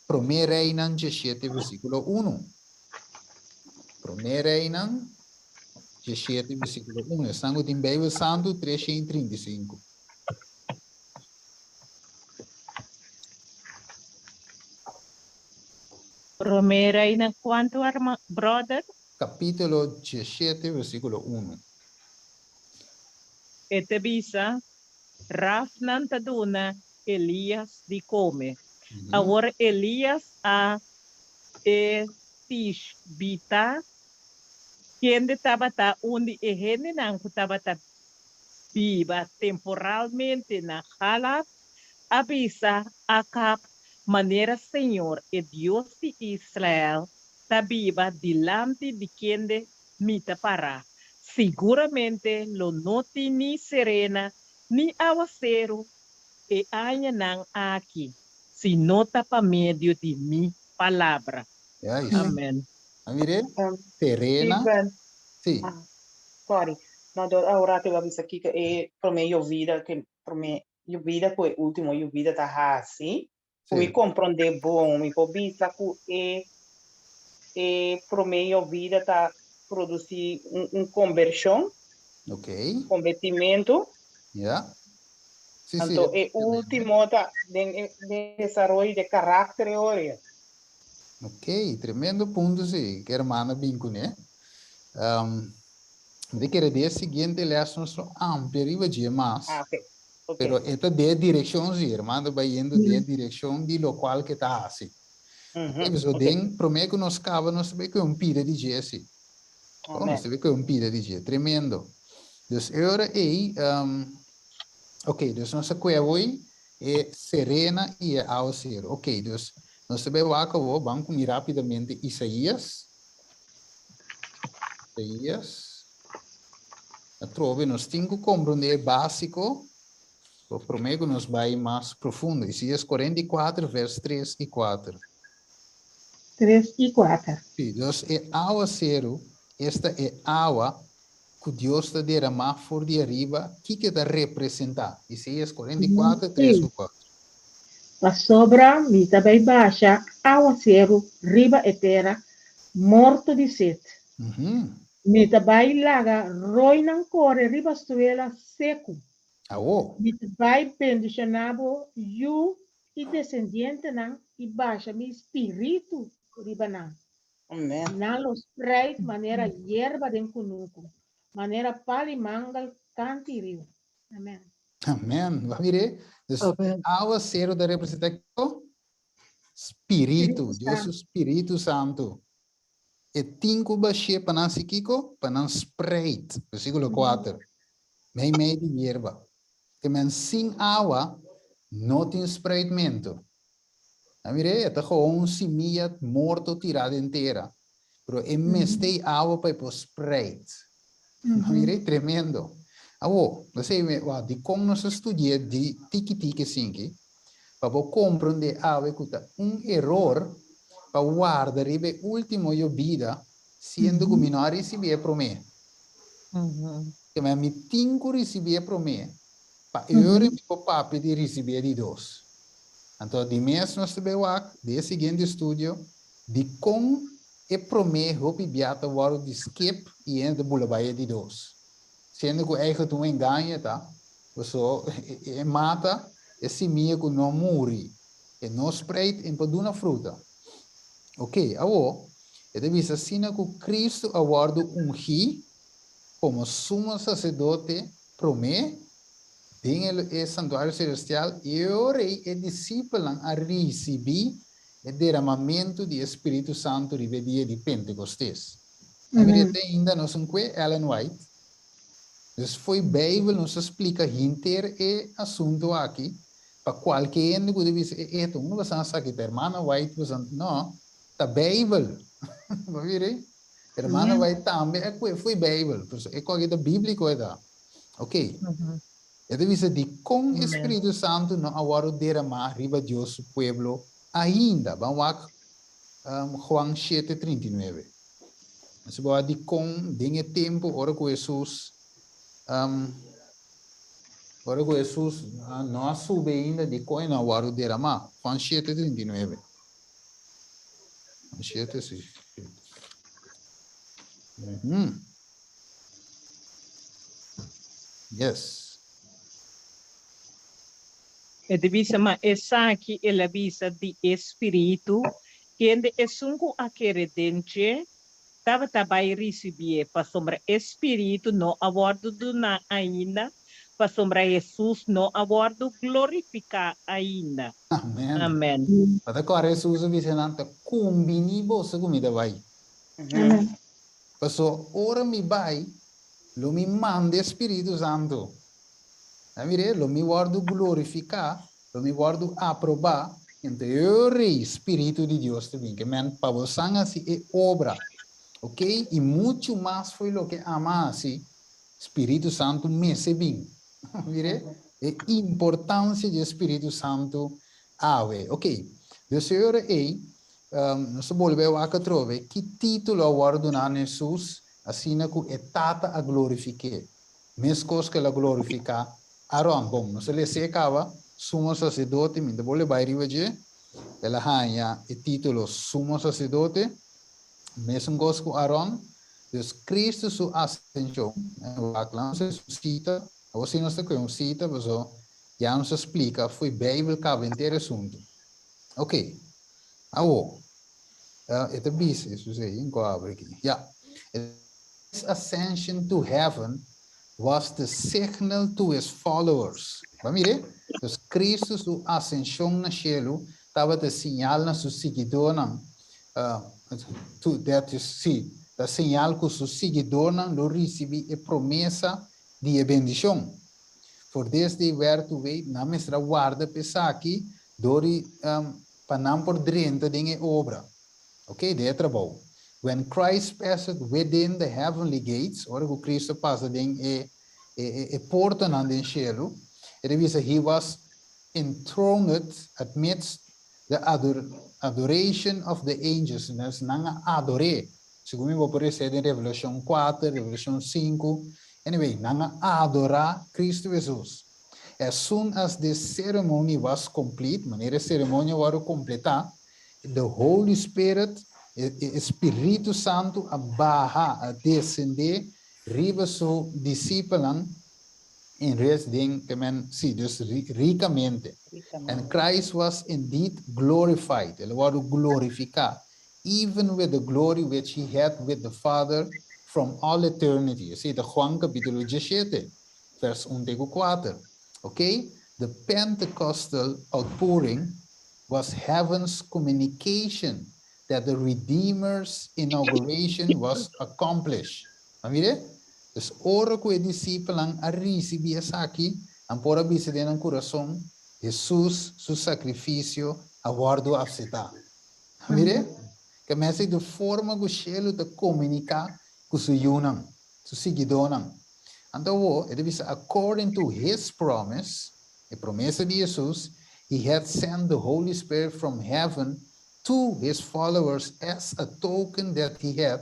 Promé Reinan diesshete versíkulo unu. Promé Reinan diesshete versíkulo unu. Esnan ku tin Beibel Santu, 335. Promé Reinan kuantu, bròder? Kapítulo 17, versíkulo unu. E ta bisa, Rafnan ta duna Elías di kome. Awor Elías a e tishbita, kende tabata un di e hendenan ku tabata biba temporalmente na Galaad, a bisa Akab, Manera señor, e Dios di Israel, ta biba dilanti di kende mi ta pará, siguramente lo no tin ni serena ni awaseru e añanan aki, si no ta pa medio di mi palabra. Juist. Amen. A mir'é? Serena. Steven. Sí. Ah, sorry. No, dor ahora te va bisa kiko e promé yovida ke promé yovida ku e último yovida ta hasi. Ku mi Sí. komprondé bon, mi por bisa ku e e promé yovida ta produsí un un kombershon, Ok. konvertimentu. Ja. Sí, sí. Anto e último ta den e den desaroyo de karakter e ora. Ok, tremendo punto si, ku hermana bin kuné. Um, mi ta kere den e siguiente les nos lo amplia riba dje mas. Ah, ok. Ok. Pero e ta den e direkshon si, hermana ta bayendo den e direkshon di lokual ke ta hasi. Ok, so den promé ku nos kaba nos ta bai ku un pida di dje si. Oh, nos ta bai ku un pida di dje, tremendo. Dus e ora ei, um, ok, dus nos a kue awoi e serena i e awaseru. Ok, dus nos ta bai wak awo, ban ku mi rapidamente Isaías. Isaías. Atrobe nos tin ku komprondé e básiko promé ku nos bai mas profundo. Isaías 44 vers 3 i 4. 3 i 4. Sí, dus e awaseru, esta e awa ku Dios ta deramá for di ariba, kiko e ta representá? Isaías 44, 3 ku 4. Pasobra mi ta bai basha awaseru riba e tera morto di set. Mi ta bai laga roinan kore riba suela seku. Awo. Mi ta bai bendishoná bo yu i desendientenan i basha mi spiritu riba nan. Amen. Nan lo spreit manera yerba den kunuku, manera pal i mangel kanti riu. Amen. Amen. Bo a mir'é? Dus Amen. awaseru ta representá kiko? Spiritu. Spiritu Dios su Santu. Spiritu Santu. E tin ku bash'é pa nan hasi kiko? Pa nan spreit. Versíkulo kuater. Meimei di yerba. Te men sin awa no tin spreitmentu. A mir'é, e ta gewoon un simia morto tirá den tera. Pero e mester e awa pa e por spreit. A mir'é, tremendo. Awor, bo sa, wak, dikon nos a studi'é di tiki tiki asinki? Pa bo komprondé awe ku ta un eror pa warda riba e último yobida siendo ku mi no a risibí e promé. Kema mi tin ku risibí e promé pa e ora mi por papia di risibí e di dos. Anto di mes nos ta bai wak den e siguiente studio dikon e promé hopi bia ta wòrdu di skip i hende ta bula bai e di dos. Siendo ku eigen ta un engaño ta, paso e mata e simia ku no muri, e no spreit i no por duna fruta. Oke, awor, e ta bisa asina ku Kristu a wòrdu ungí komo sumo saserdote promé den e santuario selestial, i e ora ei e disipelnan a risibí e deramamentu di e spiritu santu riba e dia di Pentekostes. Na mira te ainda nos un kue Ellen White. Dus fo'i Bijbel nos a splika hinter e asuntu aki pa kualke hende ku ta bisa e e ta unda boso a saki ta hermana White boso a no ta Bijbel. Bo mira ei? Hermana White tambe a kue fo'i Bijbel. Pasobra e koki ta bíbliko e ta. Ok. E ta bisa dikon e Spiritu Santu no a wòrdu deramá riba Dios su pueblo ainda. Ban wak Juan shete 39. Nos bo a dikon den e tempu ora ku Hesus ora ku Hesus no a subi ainda dikon e no a wòrdu deramá. Juan shete 39. Juan shete si. Yes. E ta bisa, Ma esaki el a bisa di e Spiritu, kende esun ku a kere den dje tabata bai risibié, pasobra e Spiritu no a wòrdu duná ainda, pasobra Hesus no a wòrdu glorifiká ainda. Amen. Amen. Bo ta kòrda Hesus a bisa nan, Ta kumbiní boso ku mi ta bai. Amen. Paso ora mi bai, lo mi manda e Spiritu Santu. A mir'é, lo mi wòrdu glorifiká, lo mi wòrdu aprobá, ento e ora Spiritu di Dios ta bin. Ke men, pa bosan hasi e obra, ok, i muchu mas fo'i loke ama hasi, Spiritu Santu mester bin. A mir'é, e importansia di e Spiritu Santu awe. Ok, dus e ora ei, Nos ta bolbe wak atrobe ki título a wòrdu duná na Hesus asina ku e Tata a glorifik'é, meskos ku el a glorifiká Aron. Bon, nos a les'é kaba, Sumo Saserdote, mi ta bolbe bai riba dje, el a haña e título Sumo Saserdote, mesun kos ku Aron. Dus Kristu su asenshon, wak lan nos su sita, awor si nos ta kohe un sita, pasobra ya nos a splika fo'i Beibel kaba henter e asuntu. Ok. Awo. E ta bisa, Jesus ei, nko abri aki. Ya. His ascension to heaven was the signal to his followers. Ba mire? Dus Cristo su ascension na shelu tabata e siñal na su siguidornan, to that is, sí, ta señal ku su siguidornan lo risibí e promesa di e bendishon. For this they were to wait, nan mester a warda pa esaki dor di pa nan por drenta den e obra, ok, den e trabou. When Christ passed within the heavenly gates, ora ku Cristo pasa den e e portanan den shelu, e ta bisa he was enthroned amidst the adoration of the angels, nes nan a ador'é, segun mi bo por lesa den Revelashon kuater, Revelashon sinku, anyway, nan a adorá Cristo Hesus. As soon as this ceremony was complete, manera e ceremonia wòrdu kompletá, the Holy Spirit, e Spiritu Santu a baha, a desendé riba su disipelnan in res den ke men, sí, dus rikamente. And Christ was indeed glorified, el a wòrdu glorifiká, even with the glory which he had with the Father from all eternity. Esei ta Juan kapítulo diesshete. Vers un te ku kuater. Ok, the Pentecostal outpouring was heaven's communication that the Redeemer's inauguration was accomplished. A mira? Dus ora ku e disipelnan a risibí esaki, nan por a bisa den nan kurason, Hesus su sakrifisio a wòrdu apseptá. A mira? Ke mester di forma ku shelu ta komuniká ku su yunan, su siguidónan. Anto awor, e ta bisa, according to his promise, e promesa di Hesus, he had sent the Holy Spirit from heaven to his followers as a token that he had,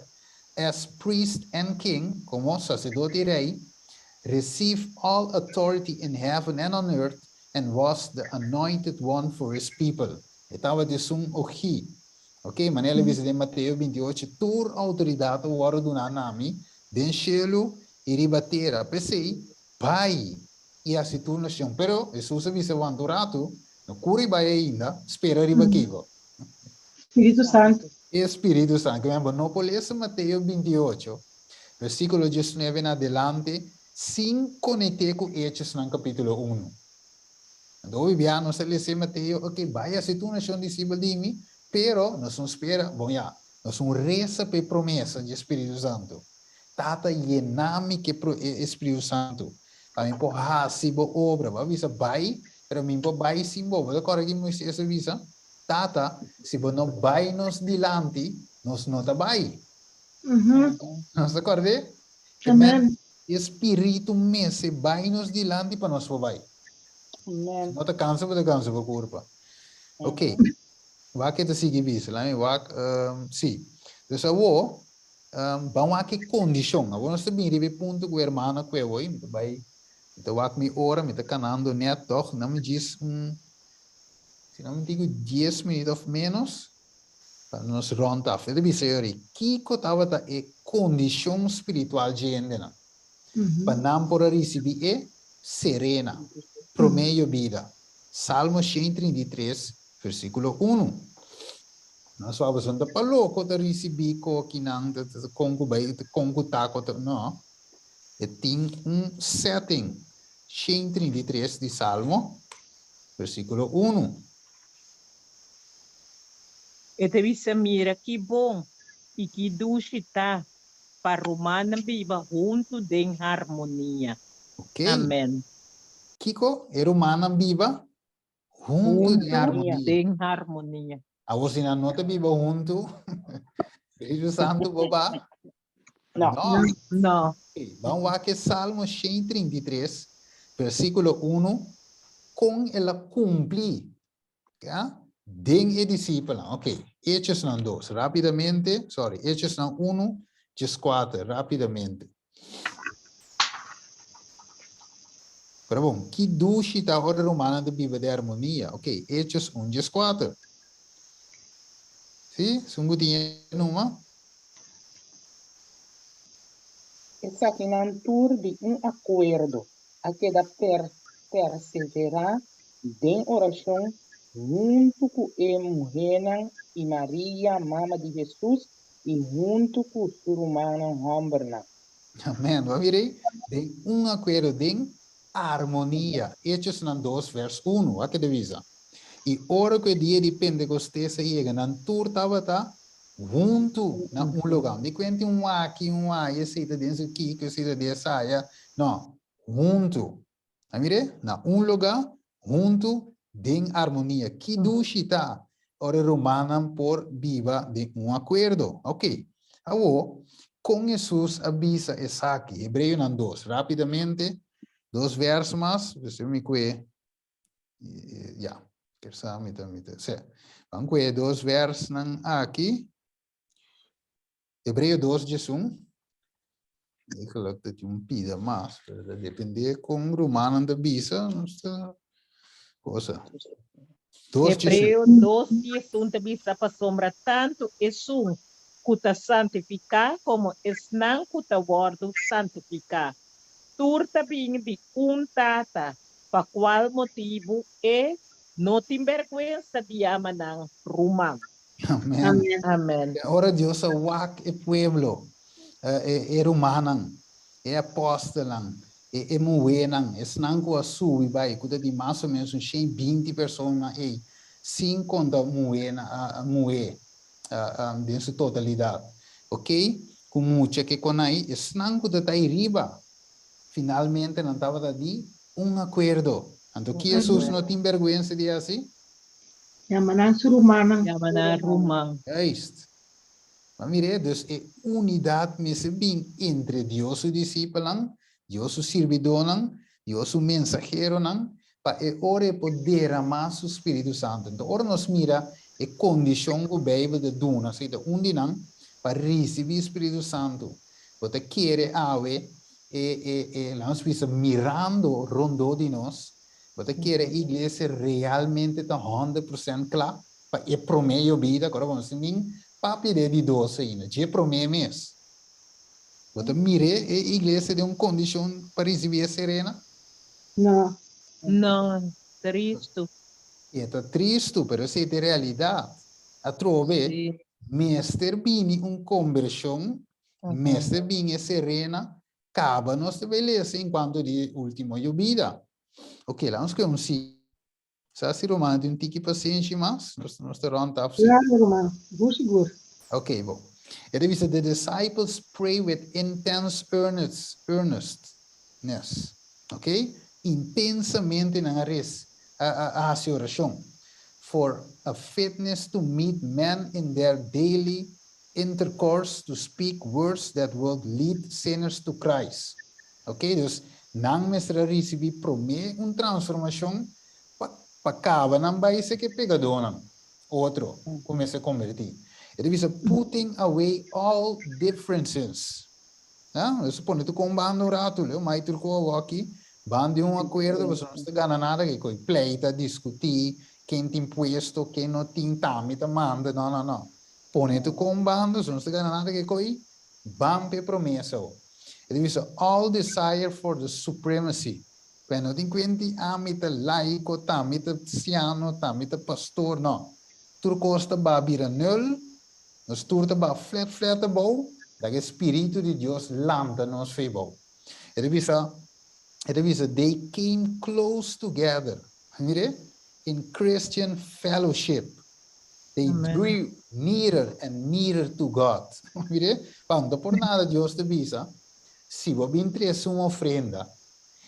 as priest and king, komo saserdote i rei, received all authority in heaven and on earth and was the anointed one for his people. E tabata esun ungí. Ok, manera el a bisa den Mateo 28, Tur outoridat a wòrdu duná na mi den shelu i riba tera. P'esei, bai i hasi tur nashon. Pero, Hesus a bisa, Wanta un ratu, no kuri bai ainda, spera riba kiko? Spiritu Santu. E Spiritu Santu. Bo no por lesa Mateo 28, versíkulo 19 en adelante, sin konekt'é ku Hechosnan kapítulo unu. Anto hopi bia nos ta lesa e Mateo, ok, bai hasi tur nashon disipel di mi, pero nos no spera, bon ya, nos no resa pa e promesa dje Spiritu Santu. Tata, yena mi ku e Spiritu Santu, pa mi por hasi bo obra. Bo a bisa bai, pero mi por bai sin bo. Bo ta kòrda ki Moises a bisa? Tata, si bo no bai nos dilanti, nos no ta bai. Nos ta kòrd'é? Amen. E Spiritu mester bai nos dilanti pa nos por bai. Amen. No ta kansa bo ta kansa bo kurpa. Ok. Wak e ta sigui bisa. Laat mi wak. Um, si. Dus awo, um, ban wak e kondishon. Awo nos ta bin riba e punto ku hermana ku e hoy. Mi ta bai, mi ta wak mi ora, mi ta kanando net toch. Na mi djis un, si no mi digo 10 minuut of menos. Pa nos rond af. E ta bisa yori, kiko tabata e kondishon spiritual dje hendenan pa nan por a risibí e serena, promé yobida? Salmo 133, versíkulo unu. Nos wak pasobra no ta pa loko ta risibí kokinan, ta kon ku bai, kon ku ta, kon ta, no. E tin un setting. 133 di Salmo, versíkulo unu. E ta bisa, Mira ki bon i ki dushi ta pa rumannan biba huntu den harmonia. Ok. Amen. Kiko? E rumannan biba huntu den Huntu harmonia. den harmonia. Awor si nan no ta biba huntu, Spiritu Santu bo ba? No. No. No. Ok, ban wak e Salmo 133, versíkulo 1, kon el a kumpli Ya, den e disipelnan. Ok, Hechosnan dos, rápidamente, sorry, Hechosnan unu, djeskuater, rápidamente. Pero bon, ki dushi ta ora rumannan ta biba den armonia. Ok, Hechos un, djeskuater. Sí, esun ku tin e numa? Esakinan tur di un akuerdo a keda perseverá den orashon huntu ku e muhénan I Maria, mama di Hesus, i huntu ku su rumannan hòmbernan. Amen. Bo a mira ei? Den un akuerdo, den armonia. Hechosnan dos vers unu, wak e ta bisa. I ora ku e dia di Pentekostes a yega, nan tur tabata huntu na un lugá. Di kuenti un aki, un aya, esei ta den su kiko, esei ta den esaya. No, huntu. A mir'é? Na un lugá, huntu, den armonia. Ki dushi ta ora e rumannan por biba den un akuerdo! Oké. Awor, kon Hesus a bisa esaki? Hebreonan dos. Rápidamente, dos vèrs mas, p'esei mi kue, ya, kier sa mi ta, mi ta, sè. Ban kue e dos vèrsnan aki. Hebreo 2 diesun. Eigenlijk ta tin un pida mas, pero ta depende kon rumannan ta bisa, nos ta cosa. 2 diesun. Hebreo 2 diesun ta bisa pasobra tantu esun ku ta santifiká komo esnan ku ta wòrdu santifiká, tur ta bini di un Tata, pa kual motibu e no tin bèrgwensa di yama nan ruman. Amen. Amen. Amen. Ora Dios a wak e pueblo, e rumannan, e apòstelnan, e muhénan, esnan ku a subi bai, ku ta di mas o ménos un shen binti persona ei, sin konta muhénan, muhé den su totalidat, oke, ku mucha ke konai, esnan ku ta ta ei riba, finalmente nan tabata di un akuerdo. Anto ki Hesus no tin bèrgwensa di hasi? Yama nan su rumannan. Yama nan ruman. Juist. Ma mir'é, dus e unidat mester bin entre Dios su disipelnan, Dios su sirbidónan, Dios su mensaheronan, pa e ora e por deramá su spiritu santu. Enton, ora nos mira e kondishon ku Beibel ta duna, esei ta un di nan, pa risibí spiritu santu. Bo ta kere awe e, e, e, laga nos bisa, mirando rondó di nos, Bo ta kere e iglesia realmente ta 100% kla pa e promé yobida? Kora bo no sin nin papia di e di dos ainda, dje promé mes. Bo ta mir'é e iglesia den un kondishon pa risibí e serena? No. No, tristu. E ta tristu, pero esei ta e realidat. Atrobe, Sí. mester bini un kombershon, mester bini e serena Caba nos ta bay lesa en cuanto di ultimo yobida. Ok, laat nos kue un si. Sa si ruman tin un tiki pasenshi mas? Nos, nos ta rond af si. Claro, ruman. Sigur, sigur. Ok, bon. E ta bisa, the disciples pray with intense earnest, earnestness. Ok? Intensamente nan a res, a, a, a hasi oracion. For a fitness to meet men in their daily intercourse to speak words that will lead sinners to Christ. Ok, dus nan mester a ricibi prome un transformacion pa pa caba nan bay seke pegadornan, otro cu mester converti. E ta bisa putting away all differences. Ya, nos ta pone tur con banda un rato, leu mai tur cu awoki, ban di un acuerdo, pasobra nos ta gana nada ke coy pleita, discuti, ken tin puesto, ken no tin, tami ta manda, no, no, no. Pone tu kon banda, so nos ta gana nada ke koi, ban p'e promesa o. E ta bisa, all desire for the supremacy. P'e no tin kuenti ami ta laiko, t'ami ta siano, t'ami ta pastor, no. Tur kos ta ba bira nul, nos tur ta ba flet flet abou, laga e Spiritu di Dios lanta nos fei bou. E ta bisa, e ta bisa, they came close together, mire, in Christian fellowship. They drew nearer and nearer to God. Mire, pa no ta por nada Dios ta bisa, si bo bin trese un ofrenda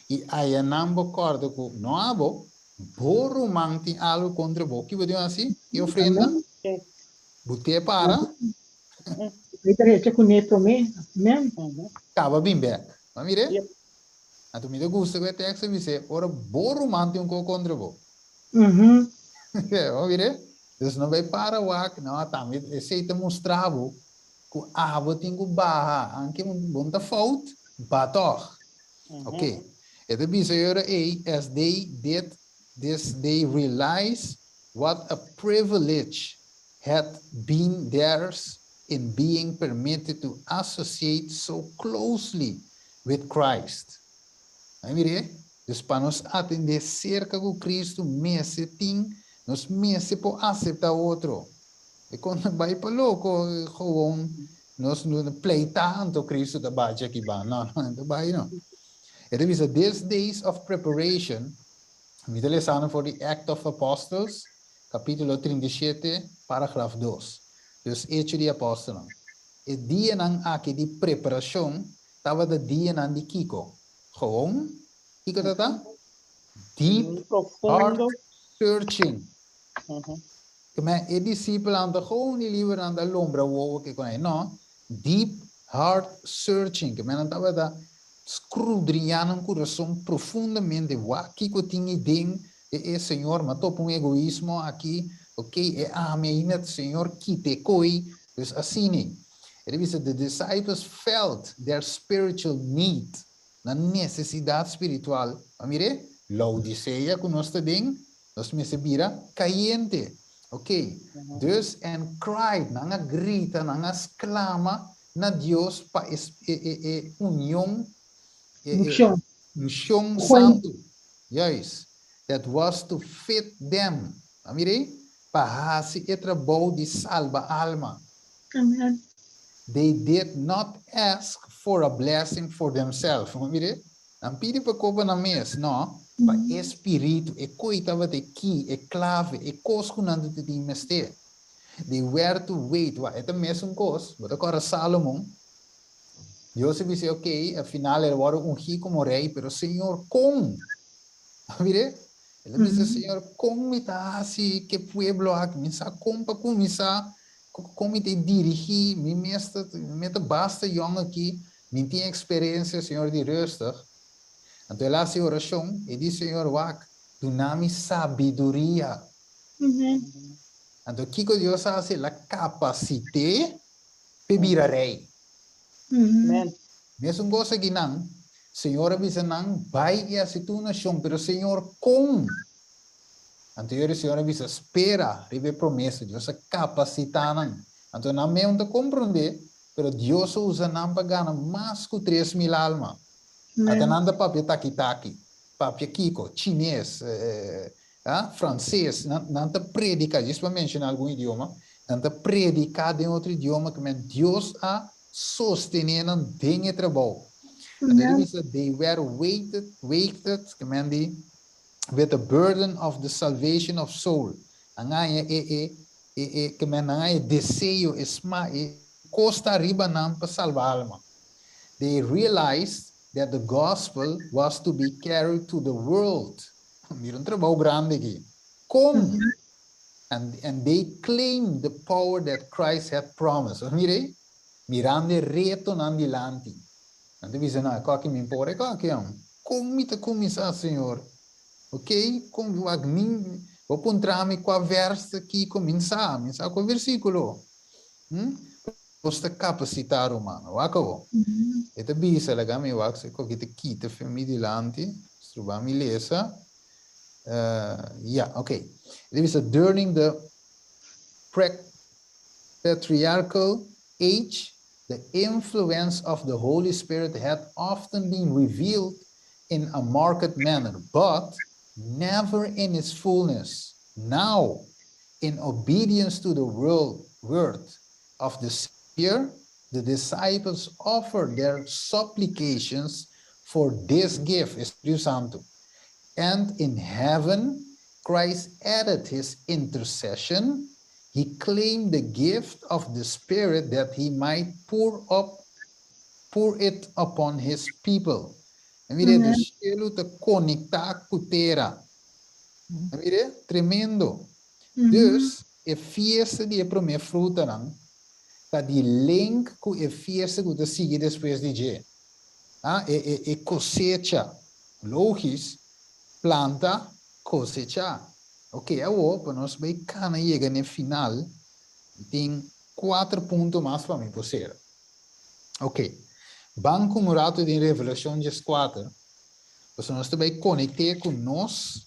i ayanan bo kòrda ku no abo, bo ruman tin algu kontra bo, ki bo tin hasi? E ofrenda? Bo te para. Bo ta recha kuné promé. Amen. Kaba bin bèk. Bo a mire? Anto mi ta gusta ku e teksto a bis'é, ora bo ruman tin un kos kontra bo. Bo mira? Dus no bai para wak, no, tambe esei ta mustra bo ku abo tin ku baha, anke bo no ta fout, ba tòg. Ok. E ta bisa e ora ei, as they did this they realized what a privilege had been theirs in being permitted to associate so closely with Christ. Ai mir'é? Dus pa nos atendé serka ku Kristu mester tin, nos mester por aseptá otro. E kon ta bai pa loko gewoon nos no pleita anto Cristo ta bacha aki ban. No, no, ta bai no. E ta bisa this days of preparation, mi ta lesando for di Act of Apostles, capítulo 37, paragraf 2. Dus Hecho di Apóstolnan. E dianan aki di preparashon tabata dianan di kiko? Gewoon, kiko ta ta? Deep heart searching. Ke men e disipelnan ta gewoon di libernan ta lombra wowo ke kon ei. No, deep heart searching. Ke men nan tabata skrudriñá nan kurason profundamente. Wak kiko tin ei den e e Señor, m'a topa un egoismo aki, ok, e ami ainda, Señor kita e koi. Dus asina. E ta bisa, the disciples felt their spiritual need, nan nesesidat spiritual. A mir'é? Laodisea ku nos ta den, nos mester bira kayente. Ok, dus and cried, nan a grita, nan a sklama na Dios pa e e e e union, e e Unshon. unshon santu. Juist. That was to fit them. A mir'é? Pa hasi e trabou di salba alma. Amen. They did not ask for a blessing for themselves. Bo mira? Nan pidi pa koba nan mes, no. Pa e spiritu, e koi tabata e key, e klave, e kos ku nan ta tin mester. They were to wait. Wak, e ta mesun kos. Bo ta kòrda Salomon? Dios a bisa, ok, al final el a wòrdu ungí komo rei, pero Señor, kon? Bo mira? El a bisa, Señor, kon mi ta hasi ke pueblo aki? Mi sa kon pa kuminsá, kon mi ta dirigí, mi mes ta, mi ta basta yòn aki, mi tin eksperensia, Señor di rustig. Anto el a hasi orashon, e di, Señor, wak, duna mi sabiduria. Anto kiko Dios a hasi? El a kapasit'é p'e bira rei. Mesun kos aki nan, Señor a bisa nan, Bai i hasi tur nashon, pero Señor, kon? Anto yori Señor a bisa, Spera riba e promesa. Dios a kapasitá nan. Anto nan mes no ta komprondé, pero Dios a usa nan pa gana mas ku 3000 alma. Ata nan ta papia taki-taki. Papia kiko? Chines, franses. Nan ta prediká, djis pa menshoná algun idioma, nan ta prediká den otro idioma ku men Dios a sostené nan den e trabou. Anto e ta bisa, They were weighted, weighted, ke men di, with the burden of the salvation of soul. Nan haña e, e, e, e, ke men nan haña e deseo, e sma, e kos ta riba nan pa salba alma. They realized that the gospel was to be carried to the world. Mira un trabou grandi aki. Kon? And, and they claimed the power that Christ had promised. Bo mira ei? Mirando e retonan dilanti. Nan ta bisa, no, e koki mi por e koki, hom. Kon mi ta kuminsá, Señor? Ok, kon, wak, mi, bo puntra mi kua vèrs ta kiko, mi n'sa, mi n'sa kua versíkulo. Hm? Nos ta kapasitá, rumannan. Wak awor. E ta bisa, laga mi wak si e koki ta kita fen mi dilanti. Struba mi lesa. Ya, ok. E ta bisa, During the pre-patriarchal age, the influence of the Holy Spirit had often been revealed in a marked manner, but never in its fullness. Now, in obedience to the world, word of the Savior, the disciples offered their supplications for this gift, Espíritu Santo. And in heaven, Christ added his intercession. He claimed the gift of the Spirit that he might pour up pour it upon his people. En mire, de cielo ta konektá ku tera. En mire, tremendo. Dus, e fiesta di e promé frutanan ta di link ku e fiesta ku ta sigui despues di dje. Ah, e, e, e kosecha. Logis, planta, kosechá. Ok, awor pa nos bai kana yega na e final, tin kuater punto mas pa mi por sera. Ok, ban ku un ratu den Revelashon 14, pasobra nos ta bai konekt'é ku nos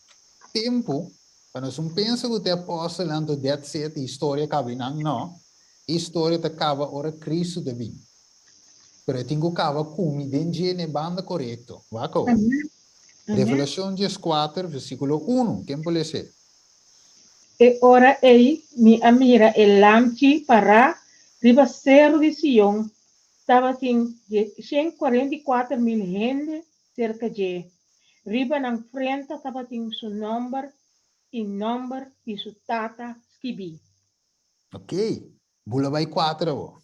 tempu, pa nos un pensa ku ta e apòstelnan anto that's it, e historia kaba einan. No, e historia ta kaba ora Kristu ta bin. Pero e tin ku kaba ku mi den dje na e banda korekto. Wak awor. Revelashon 14, versíkulo 1, ken por les'é? E ora ei mi a mira e Lamchi pará riba seru di Sion, tabatin 144.000 hende serka dje. Riba nan frenta tabatin su nòmber i nòmber di su Tata skibí. Ok, bula bai kuater awor.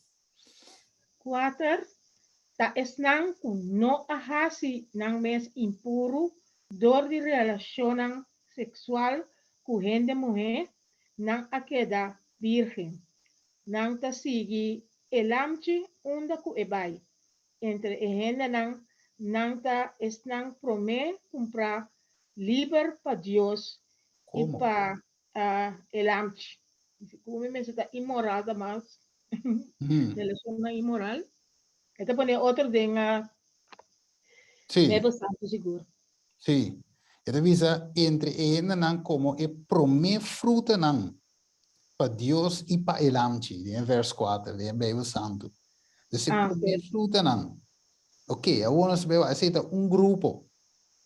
Kuater, ta esnan ku no a hasi nan mes impuru dor di relashonnan seksual ku hende muhé, nan a keda bírgen. Nan ta sigui e Lamchi unda ku e bai. Entre e hendenan, nan ta esnan promé kumprá liber pa Dios i Komo? pa e Lamchi. Ku mi mester ta inmoral ta mas relashonnan inmoral. E ta pone otro den Bijbel Santu sigur. Sí. E ta bisa entre e hendenan komo e promé frutanan pa Dios i pa e Lamchi, den e vers kuater den e Bijbel Santu. Dus e promé frutanan. Oké, awor nos ta bai wak, esei ta un grupo.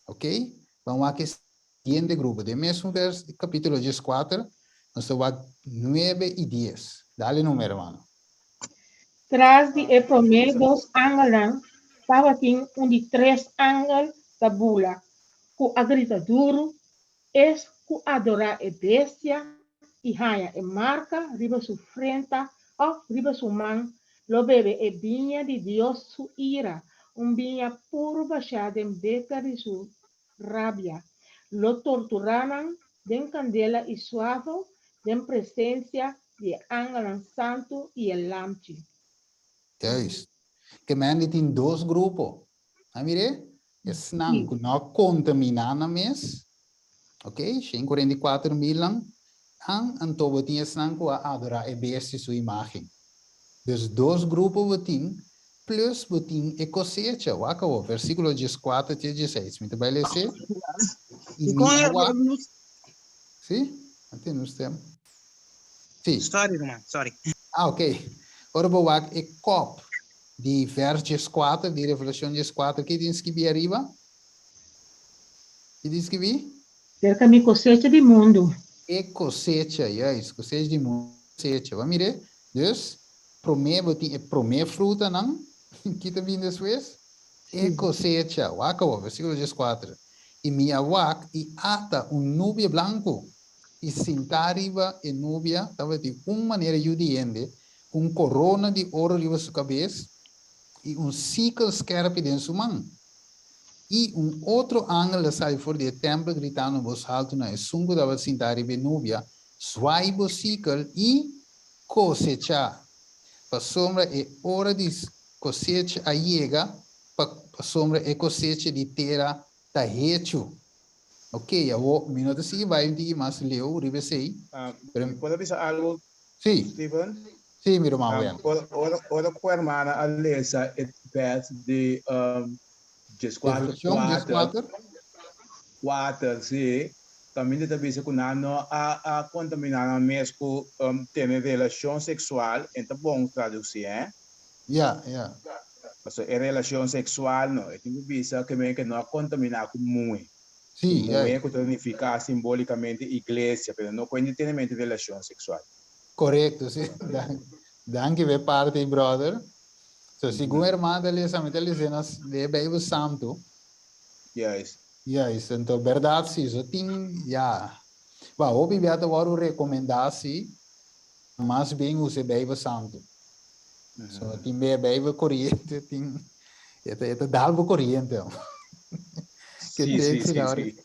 Oké? Ban wak e siguiente grupo. Den e mesun vers, kapítulo dieskuater, nos ta wak nuebe i dies. Dale numa, hermano. Tras di e promé dos angelnan tabatin un di tres angel ta bula, ku a grita duru, Es ku adorá e bestia i haña e marka riba su frenta òf riba su man, lo bebe e biña di Dios su ira, un biña puru bashá den beker di su rabia. Lo torturá nan den kandela i suafel den presensia di e angelnan santu i e Lamchi. Juist. Ke men di tin dos grupo. A mir'é? Esnan ku no a kontaminá nan mes, ok, 144.000 nan, an, anto bo tin esnan ku a adorá e bestia su imágen. Dus dos grupo bo tin, plus bo tin e kosecha. Wak awor, versíkulo 14 te 16. Mi ta bai les'é. I mi a wak. Sí? A tene un stem. Sí. Sorry, ruman, sorry. Ah, ok. Ora bo wak e kop di vers 14, di Revelashon 14, ke tin skibí ariba? Ke tin skibí? Serka mi kosecha di mundu. E kosecha, juist, kosecha di mundu, kosecha. Bo a mir'é? Dus, promé bo tin e promé frutanan, ki ta bini despues? E kosecha. Wak awor, versíkulo 14. I mi a wak, i ata un nubia blanku, i sintá riba e nubia tabatin un manera yu di hende, ku un korona di oro riba su kabes i un sikel skèrpi den su man. I un otro angel a sali for di e tèmpel gritando bos haltu na esun ku tabata sintá riba e nubia, Zwai bo sikel i kosechá, pasobra e ora di kosecha a yega, pasobra e kosecha di tera ta hechu. Ok, awor mi no ta sigui bai un tiki mas leu riba esei, pero. Mi por a bisa algu, Sí. Steven? Sí, mi ruman Wendel. Ora ku hermana a lesa e bes di 14, Revelashon 14. Kuater, sí. Kaminda ta bisa ku nan no a kontaminá nan mes ku tene relashon seksual, en ta bon tradusí, hè? Ja, ja. Pasobra e relashon seksual no, e tin ku bisa ke men ke no a kontaminá ku muhé. Sí, Ku ja. muhé ku ta nifiká simbolikamente iglesia, pero no ku hende tene mente relashon seksual. Korekto, sí. Danki pa e parti, brother. So, segun hermana ta lesa, mi ta lesa na e Beibel Santu. Juist. Juist, anto bèrdat sí, so tin, ja. Ba, hopi bia ta wòrdu rekomendá sí, mas bien usa e Beibel Santu. So tin be Beibel koriente, tin, e ta, e ta dal bo koriente. Ke Sí, sí, teksto sí, ta ora. sí.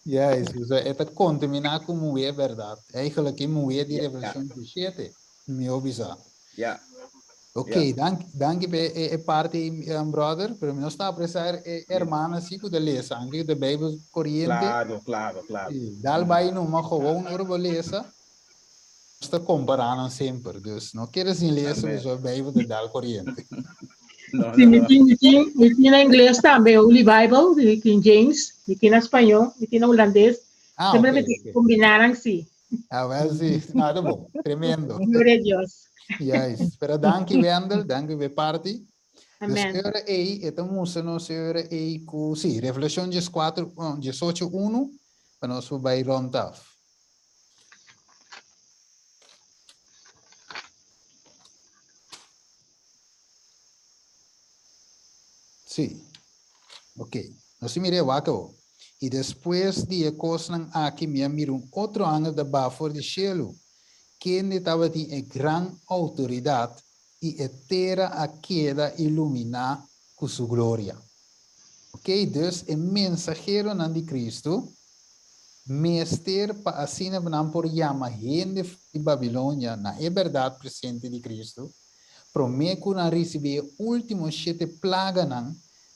Juist, so e ta kontaminá ku muhé bèrdat. Eigenlijk e muhé di Revelashon 17, mihó bisa. Ja. Ok, Ja. dank, danki pa e, e parti, brother, pero mi no sta apreciar e hermana si ku ta lesa, anke ku ta Bijbel koriente. Claro, claro, claro. Sí, dal bai numa gewoon ora bo lesa, nos ta kompará nan semper, dus no kere sin lesa Amen. pasobra Bijbel ta dal koriente. No, Sí, no, mi no. tin, mi tin, mi tin na ingles tambe, Holy Bible, di King James, mi tin na spañó, mi tin na hulandes. Ah, Semper ok, mi tin ok. kombiná nan sí. Ah, wel sí, no, ta bon, tremendo. Gloria a Dios. Juist. Pero danki Wendel, danki pa e parti. Dus Amen. e ora ei, e ta mustra nos e ora ei ku, sí, Revelashon 14, 18, 1, pa nos por bai rond af. Sí. Ok. Nos mira e wak awo. I despues di e kosnan aki mi a mira un otro angel ta baha for di shelu, kende tabatin e gran outoridat, i e tera a keda iluminá ku su gloria. Ok, dus e mensaheronan di Kristu mester pa asina nan por yama hende for di Babilonia na e bèrdat presente di Kristu, promé ku nan risibí e último shete plaganan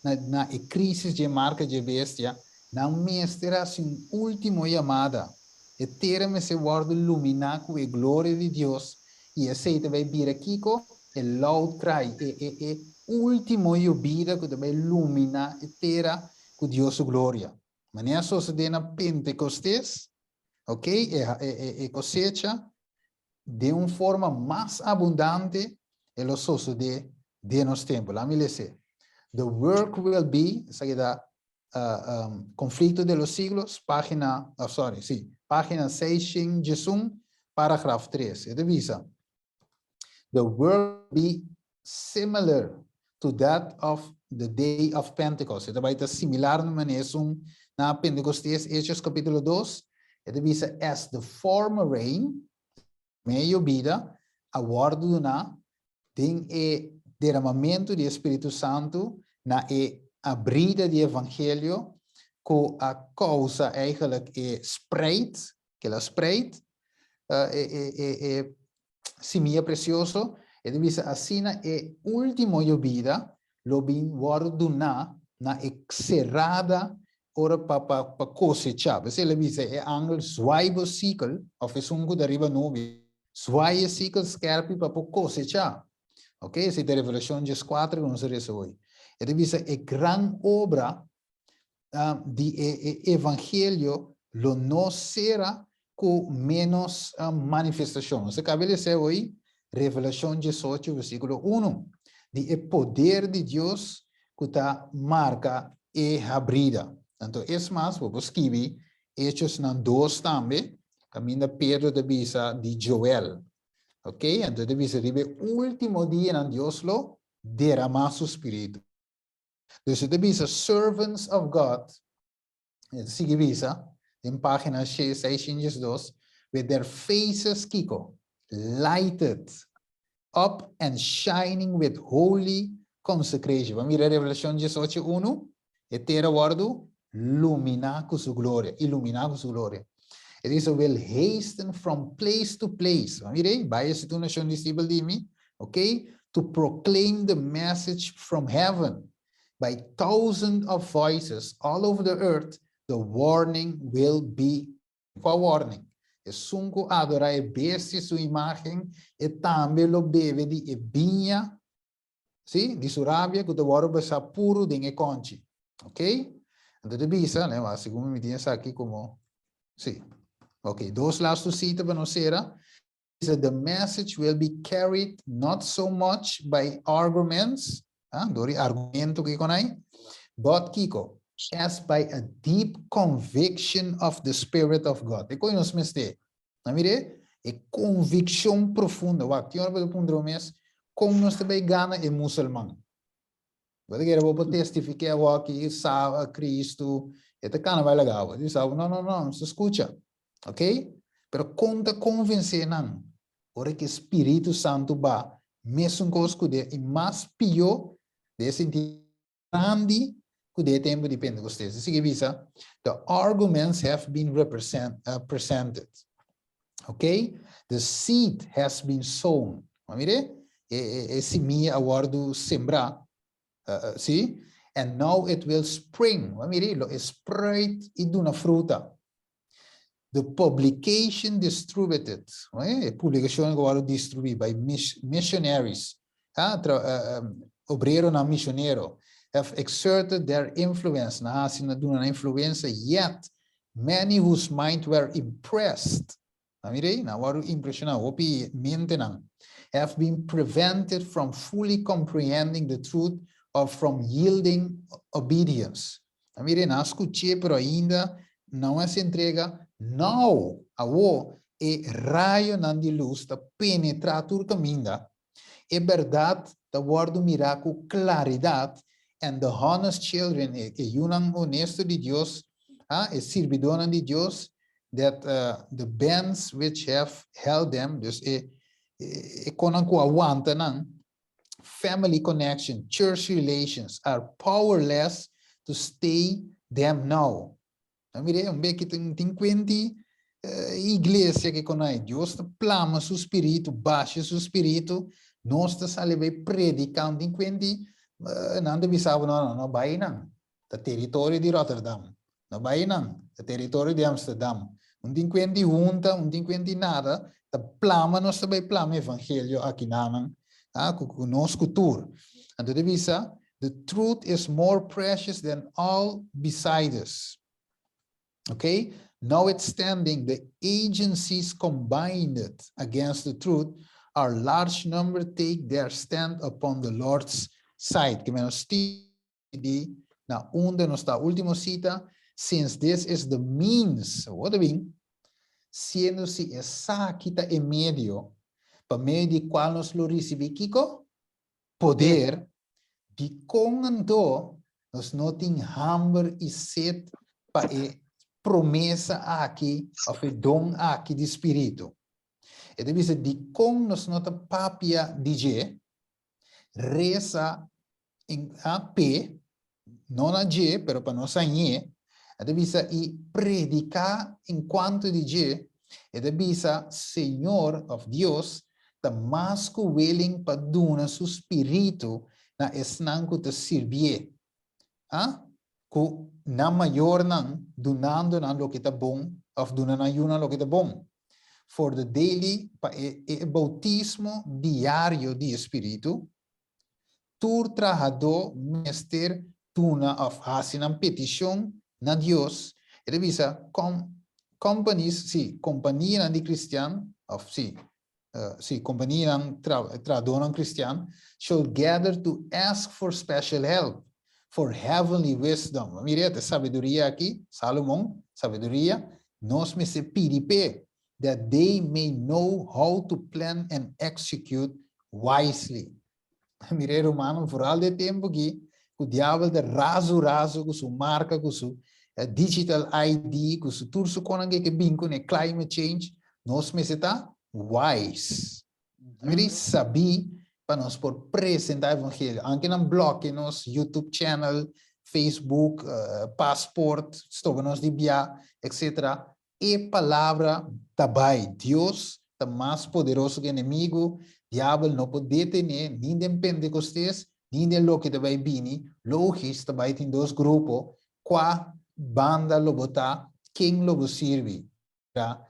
na na e krísis dje marka dje bestia, nan mester hasi un último yamada. E tera mester wòrdu luminá ku e gloria di Dios, i esei ta bai bira kiko? E loud cry, e e e último yobida ku ta bai luminá e tera ku Dios su gloria. Manera a sosodé na Pentekostes, ok, e e e kosecha den un forma mas abundante e lo sosodé den nos tempu. Laat mi les'é. The work will be, esaki ta Conflicto de los Siglos, página, oh sorry, sí, página 611, paragraf 3. E ta bisa, The work will be similar to that of the day of Pentecost. E ta bai ta similar na manera esun na Pentecostes, Hechos capítulo 2. E ta bisa, as the former rain, promé yobida, a wòrdu duná den e deramamentu di e Spiritu Santu na e abrida di evangelio ku a kousa eigenlijk e spreid, kila spreid, e simia presioso, e ta bisa asina e ultimo yobida lo bin wòrdu duná na e serada ora pa pa pa kosechá. P'esei el a bisa e angel zwai bo sikel, òf esun ku ta riba nubia, zwai e sikel skèrpi pa por kosechá. Ok, esei ta Revelashon dieskuater ku nos a resa hoy. E ta bisa e gran obra di e evangelio lo no sera ku ménos manifestashon. Nos a kaba di lesa hoy Revelashon diesocho versíkulo unu, di e poder di Dios ku ta marka e habrida. Anto es mas, bo por skibi Hechosnan dos tambe, kaminda Pedro ta bisa di Joel. Ok, anto e ta bisa riba e último dianan Dios lo deramá su spiritu. Dus e ta bisa servants of God, e ta sigui bisa den pagina 602, with their faces kiko? Lighted up and shining with holy consecration. Bo a mira Revelacion 18, 1? E tera wordu luminá ku su gloria, iluminá ku su gloria. E ta bisa will hasten from place to place. Bo a mira ei? Bai hasi tur nashon disipel di mi, ok? To proclaim the message from heaven by thousands of voices all over the earth, the warning will be Kua warning? Esun ku adorá e bestia su imágen, e tambe lo bebe di e biña, sí, di su rabia ku ta wòrdu besá puru den e kònchi. Ok? Anto ta bisa, lei wak, segun mi tin esaki komo, sí. Ok, dos lastu sita pa nos sera. Bisa, the message will be carried not so much by arguments, ah, dor di argumento ku kiko nai, but kiko? As by a deep conviction of the Spirit of God. E koe nos mester. Na mire, e konvikshon profundo. Wak, tin ora bo ta puntra bo mes, kon nos ta bai gana e musulman? Bo ta kere bo por testifiká awor sa Kristu, e ta kana bai laga bo. Di sa bo, no, no, no, nos ta skucha. Ok? Pero kon ta konvensé nan? Ora ku e Spiritu Santu ba, mesun kos ku de, i mas pió, den e sentido grandi ku den e tempu di Pentekostes. E sigui bisa, The arguments have been represent, presented. Ok? The seed has been sown. Bo a mira? E, e, e simia a wòrdu sembrá. Sí? And now it will spring. Bo a mira? Lo e spruit i duna fruta. The publication distributed, e publicacion cu worde distribui by missionaries, obreronan misionero, have exerted their influence, nan haci nan duna nan influencia, yet many whose mind were impressed, nan mira ey, nan worde impresiona, hopi mentenan, have been prevented from fully comprehending the truth or from yielding obedience. A mira, nan a skuch'é, pero ainda nan a hasi entrega. Now, awor, e rayonan di lus ta penetrá tur kaminda. E bèrdat ta wòrdu mirá ku klaridat. and the honest children, e yunan honesto di Dios, ah, e sirbidónan di Dios, that the bands which have held them, dus e e konan ku a wanta nan, family connection, church relations, are powerless to stay them now. A mira, un beki tin tin kuenti iglesia ke konai. Dios ta plama su spiritu, basha su spiritu, nos ta sali bai prediká un tin kuenti, nan ta bisa bo, no, no, no bai nan, ta teritorio di Rotterdam, no bai nan, ta teritorio di Amsterdam. Un tin kuenti hunta, un tin kuenti nada, ta plama nos ta bai plama evangelio aki nanan, ah, ku ku nos ku tur. Anto ta bisa, The truth is more precious than all beside us. Okay? Notwithstanding the agencies combined against the truth, our large number take their stand upon the Lord's side. Ke menos di na unda nos ta último cita, since this is the means, what do mean? Siendo si esaki ta e medio pa medio di cual nos lo ricibi kiko? Poder, dikon anto nos no tin hamber i set pa e promesa aki òf e don aki di spiritu? E ta bisa dikon nos no ta papia di dje, resa en a p'e, no na dje, pero pa nos hañ'é, e ta bisa i prediká en kuanto di dje, e ta bisa Señor òf Dios ta mas ku willing pa duna su spiritu na esnan ku ta sirbié, a ku nan mayornan dunando nan loke ta bon òf duna nan yunan loke ta bon. For the daily pa e e boutismo diario di e spiritu, Tur trahadó mester duna òf hasi nan petishon na Dios. E ta bisa, Companies, sí, kompanianan di kristian, òf sí, sí, kompanianan, trahadónan kristian, shall gather to ask for special help, for heavenly wisdom. Mira, e sabiduria aki, Salomon, sabiduria, nos mester pidi p'e, that they may know how to plan and execute wisely. Mira e rumannan, vooral den tempu aki ku diabel ta razu razu ku su marka, ku su digital ID, ku su tur su konan ke ke bin kuné, climate change, nos mester ta wise. Mira i sabí pa nos por presentá evangelio. Anke nan bloke nos YouTube channel, Facebook, passport, stoba nos di bia, etc. E palabra ta bai. Dios ta mas poderoso ku enemigu. Diabel no por detené ni den Pentecostes ni den loke ta bai bini. Logis ta bai tin dos grupo. Kua banda lo bo ta? Ken lo bo sirbi? Ta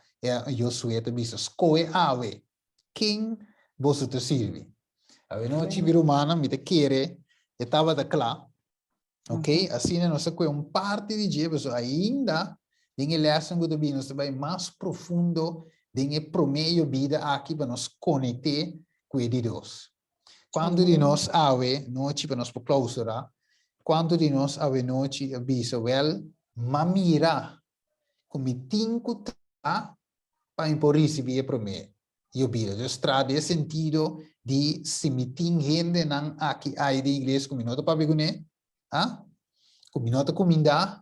Josué ta bisa, Skohe awe ken boso ta sirbi. Awenochi, mi rumannan, mi ta kere e tabata kla. Ok, asina nos a kue un parti di dje, pasobra ainda den e lèsnan ku ta bini nos ta bai mas profundo den e promé yobida aki pa nos konekt'é ku e di dos. Kuantu di nos awe nochi, pa nos por klausurá, kuantu di nos awe nochi a bisa, wèl, m'a mira ku mi tin ku traha pa mi por risibí e promé yobida. Dus traha den e sentido di si mi tin hendenan aki ai den iglesia ku mi no ta papia kuné, ah, ku mi no ta kumindá,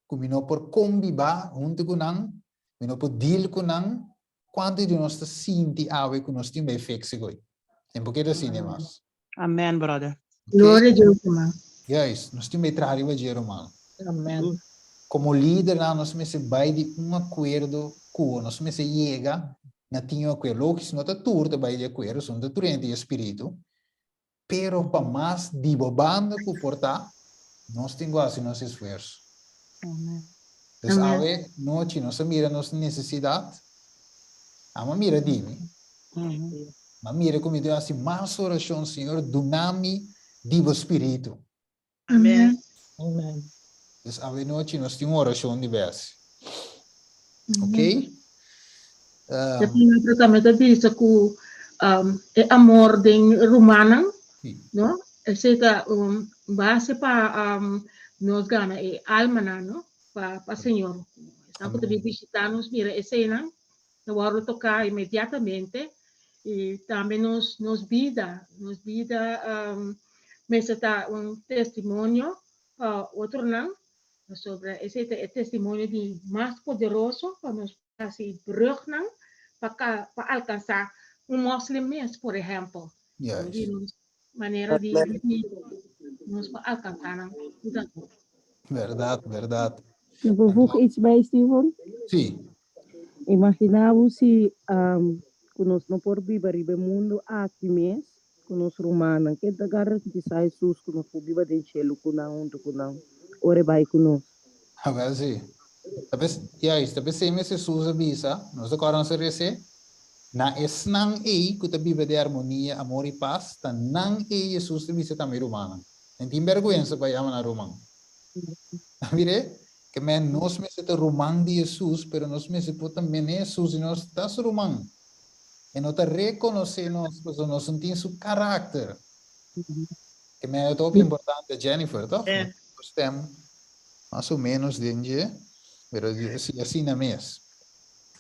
ku mi no por kombibá huntu ku nan, mi no por deal ku nan, kuantu di nos ta sinti awe ku nos tin bai fix goi? En por ke ta asina mas? Amen, brother. Gloria a Dios, ruman. Juist, nos tin bai traha riba dje, ruman. Amen. Komo lidernan nos mester bai di un akuerdo ku nos mester yega na tin un akuerdo. Logis no ta tur ta bai di akuerdo, so no ta tur hende tin e spiritu, pero pa mas di bo banda ku por ta, nos tin ku hasi nos esfuerso. Amen. Dus awe nochi nos a mira nos nesesidat, amo a mira di mi. Ma mira ku mi tin hasi mas orashon, Señor, duna mi di bo spiritu. Amen. Amen. Dus awe nochi nos tin un orashon di bes. Ok? E palabra tambe ta bisa ku e amor den rumannan, no? Esei ta un base pa nos gana e almanan, no? Pa Señor. Esnan ku ta bin bishita nos mira eseinan, ta wòrdu toká inmediatamente. I tambe nos nos bida, nos bida. mester ta un testimonio pa otronan, pasobra esei ta e testimonio di mas poderoso pa nos hasi brugnan pa pa alkansá un moslim mes, por ehèmpel. Di nos manera di bibi nos por alkansá nan. Bèrdat, bèrdat. Mi por voeg iets bij, Steven? Sí. Imaginá bo si ku nos no por biba riba e mundu aki mes ku nos rumannan. Ken ta garantisá Hesus ku nos por biba den shelu ku nan huntu ku nan ora e bai ku nos? Awel si. Ta pes, juist, ta pesei mes Hesus a bisa, nos ta kòrda nos a res'é, Na esnan ei ku ta biba den armonia, amor i pas, ta nan ei Hesus ta bisa tambe rumannan. Nan tin bèrgwensa pa yama nan ruman. Ta mir'é? Ke men nos mester ta ruman di Hesus, pero nos mester por ta mene Hesus di nos ta su ruman. E no ta rekonosé nos pasobra nos no tin su karakter. Ke men e ta hopi importante, Jennifer, toch? Nos stem mas o menos den dje, pero si asina mes.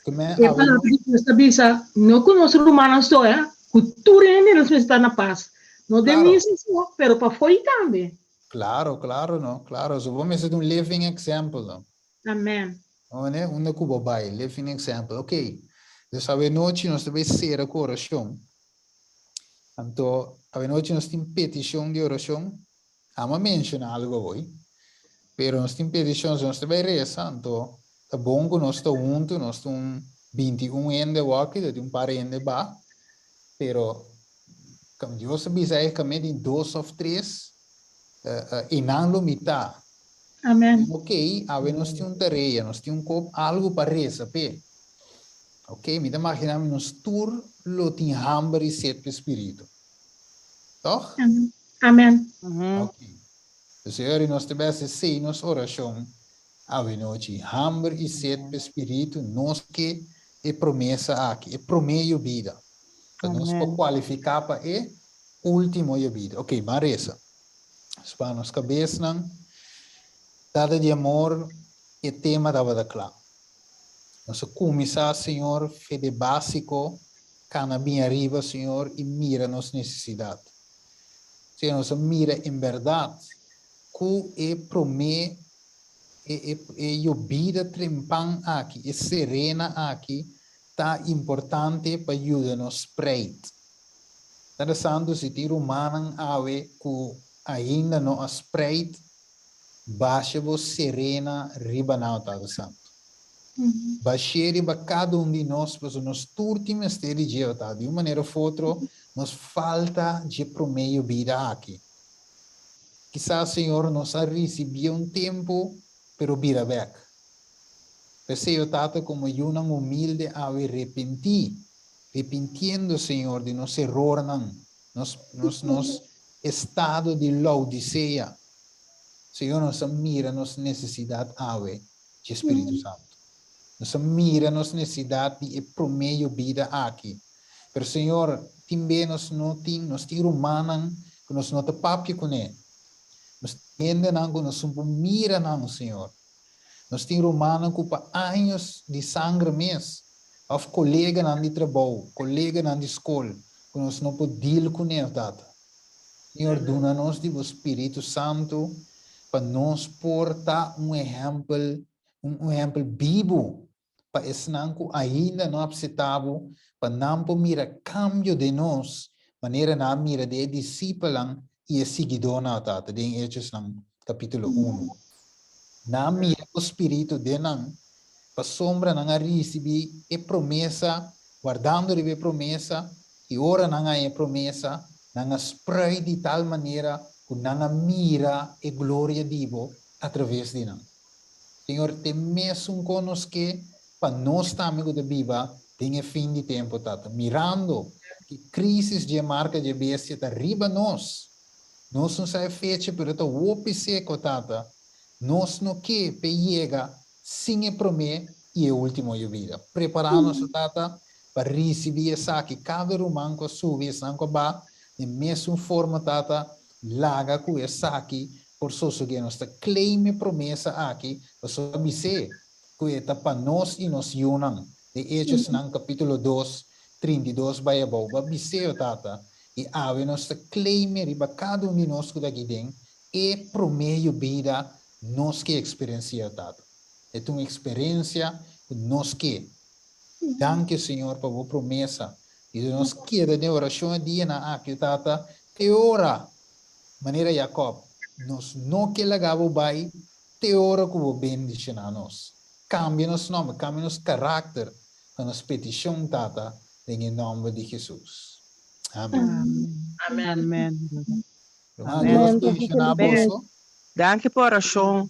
Ke men E palabra di Dios ta bisa, no ku nos rumannan so, eh, ku tur hende nos mester ta na pas. No den misa so, pero pafoi tambe. Claro, claro no, claro. So bo mester ta un living example no. Amen. No ne, unda ku bo bai, living example. Ok, dus awenochi nos ta bai sera ku orashon. Anto, awenochi nos tin petishon di orashon. Amo a menshona algo awoi, pero nos tin petishon, so nos ta bai resa, anto ta bon ku nos ta huntu, nos ta un 21 hende awaki, ta tin un par hende ba, pero Dios a bisa ei kame di dos of tres, einan lo mi ta. Amen. Ok, awe nos tin un tarea, nos tin un kop algu pa resa p'e. Ok, mi ta magina mi nos tur lo tin hamber i set p'e Spiritu. Tòg? Amen. Ok. Señor, i nos ta bes esei nos orashon awe nochi. Hamber i set p'e Spiritu, nos ke e promesa aki, e promé yobida. Pa nos por kualifiká pa e último yobida. Ok, ban resa. Spa nos kabesnan. Tata di amor, e tema tabata kla. Nos a kuminsá, Señor, fe de básiko, kana bin ariba, Señor, i mira nos nesesidat. Señor, nos a mira en bèrdat ku e promé e e e yobida trempan aki, e serena aki, ta importante pa yuda nos spreid. Tata Santu, si tin rumannan awe ku ainda no a spreid, basha bo serena riba nan, Tata Santu. Bash'é riba kada un di nos, pasobra nos tur tin mester di dje, Tata. Di un manera of otro, nos falta dje promé yobida aki. Kisas, Señor, nos a risibié un tempu, pero bira bèk. P'esei, o Tata, komo yunan humilde awe repentí, repintiendo, Señor, di nos erornan, nos, nos, nos estado di Laodisea. Señor, nos a mira nos nesesidat awe dje Spiritu Santu. Nos a mira nos nesesidat di e promé yobida aki. Pero, Señor, tin be nos no tin, nos tin rumannan ku nos no ta papia kuné. Nos tin hendenan ku nos no por mira nan, Señor. Nos tin rumannan ku pa años di sangre mes, òf koleganan di trabou, koleganan di skol, ku nos no por deal kuné, Tata. Señor, duna nos di bo Spiritu Santu pa nos por ta un ehèmpel, un ehèmpel bibu pa esnan ku ainda no apseptá bo, pa nan por mira kambio den nos, manera nan a mira den e disipelnan i e siguidónan, Tata, den Hechosnan kapítulo unu. Nan a mira bo spiritu den nan, pasobra nan a risibí e promesa, wardando riba e promesa, i ora nan a haña e promesa, nan a sprui di tal manera ku nan a mira e gloria di bo atraves di nan. Señor, te mesun kon nos ke pa nos tambe ku ta biba den e fin di tempu, Tata, mirando ki krisis dje marka dje bestia ta riba nos. Nos no sa e fecha, pero ta hopi seko, Tata. Nos no ke p'e yega sin e promé i e último yobida. Prepará nos, Tata, pa risibí esaki. Kada ruman ku a subi, esnan ku a ba, den mesun forma, Tata, laga ku esaki por sosodé. Nos ta claim e promesa aki pasobra a bis'é ku e ta pa nos i nos yunan. Den Hechosnan capítulo dos, 32 bai abou. Bo a bis'é, o Tata. I awe nos ta claim e riba kada un di nos ku ta aki den e promé yobida nos ke eksperensia, Tata. E ta un eksperensia ku nos ke. Danki, Señor, pa bo promesa. I si nos keda den orashon e dianan aki, Tata, te ora, manera Jakòb, nos no ke laga bo bai te ora ku bo bendishoná nos. Kambia nos nòmber, kambia nos karakter ta nos petishon, Tata, den e nòmber di Hesus. Amen. Amen. Amen. Ruman, Dios bendishoná boso. Danki pa orashon.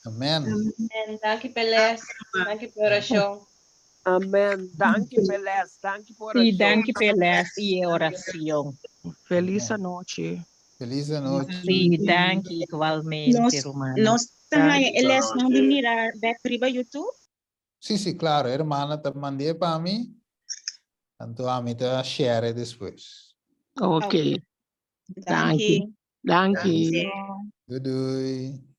Amen. Amen. Danki p'e les. Danki p'e orashon. Amen. Danki p'e les. Danki p'e Sí, orashon. danki p'e les i e oracion. Felis anochi. Felis anochi. Sí, danki igualmente, Nos, rumannan. nos ta haña e Danki. lesnan di mira bek riba YouTube? Sí, sí, claro. E hermana ta mand'é pa mi, anto ami ta share despues. Ok. Danki. Danki. Danki. Doei doei.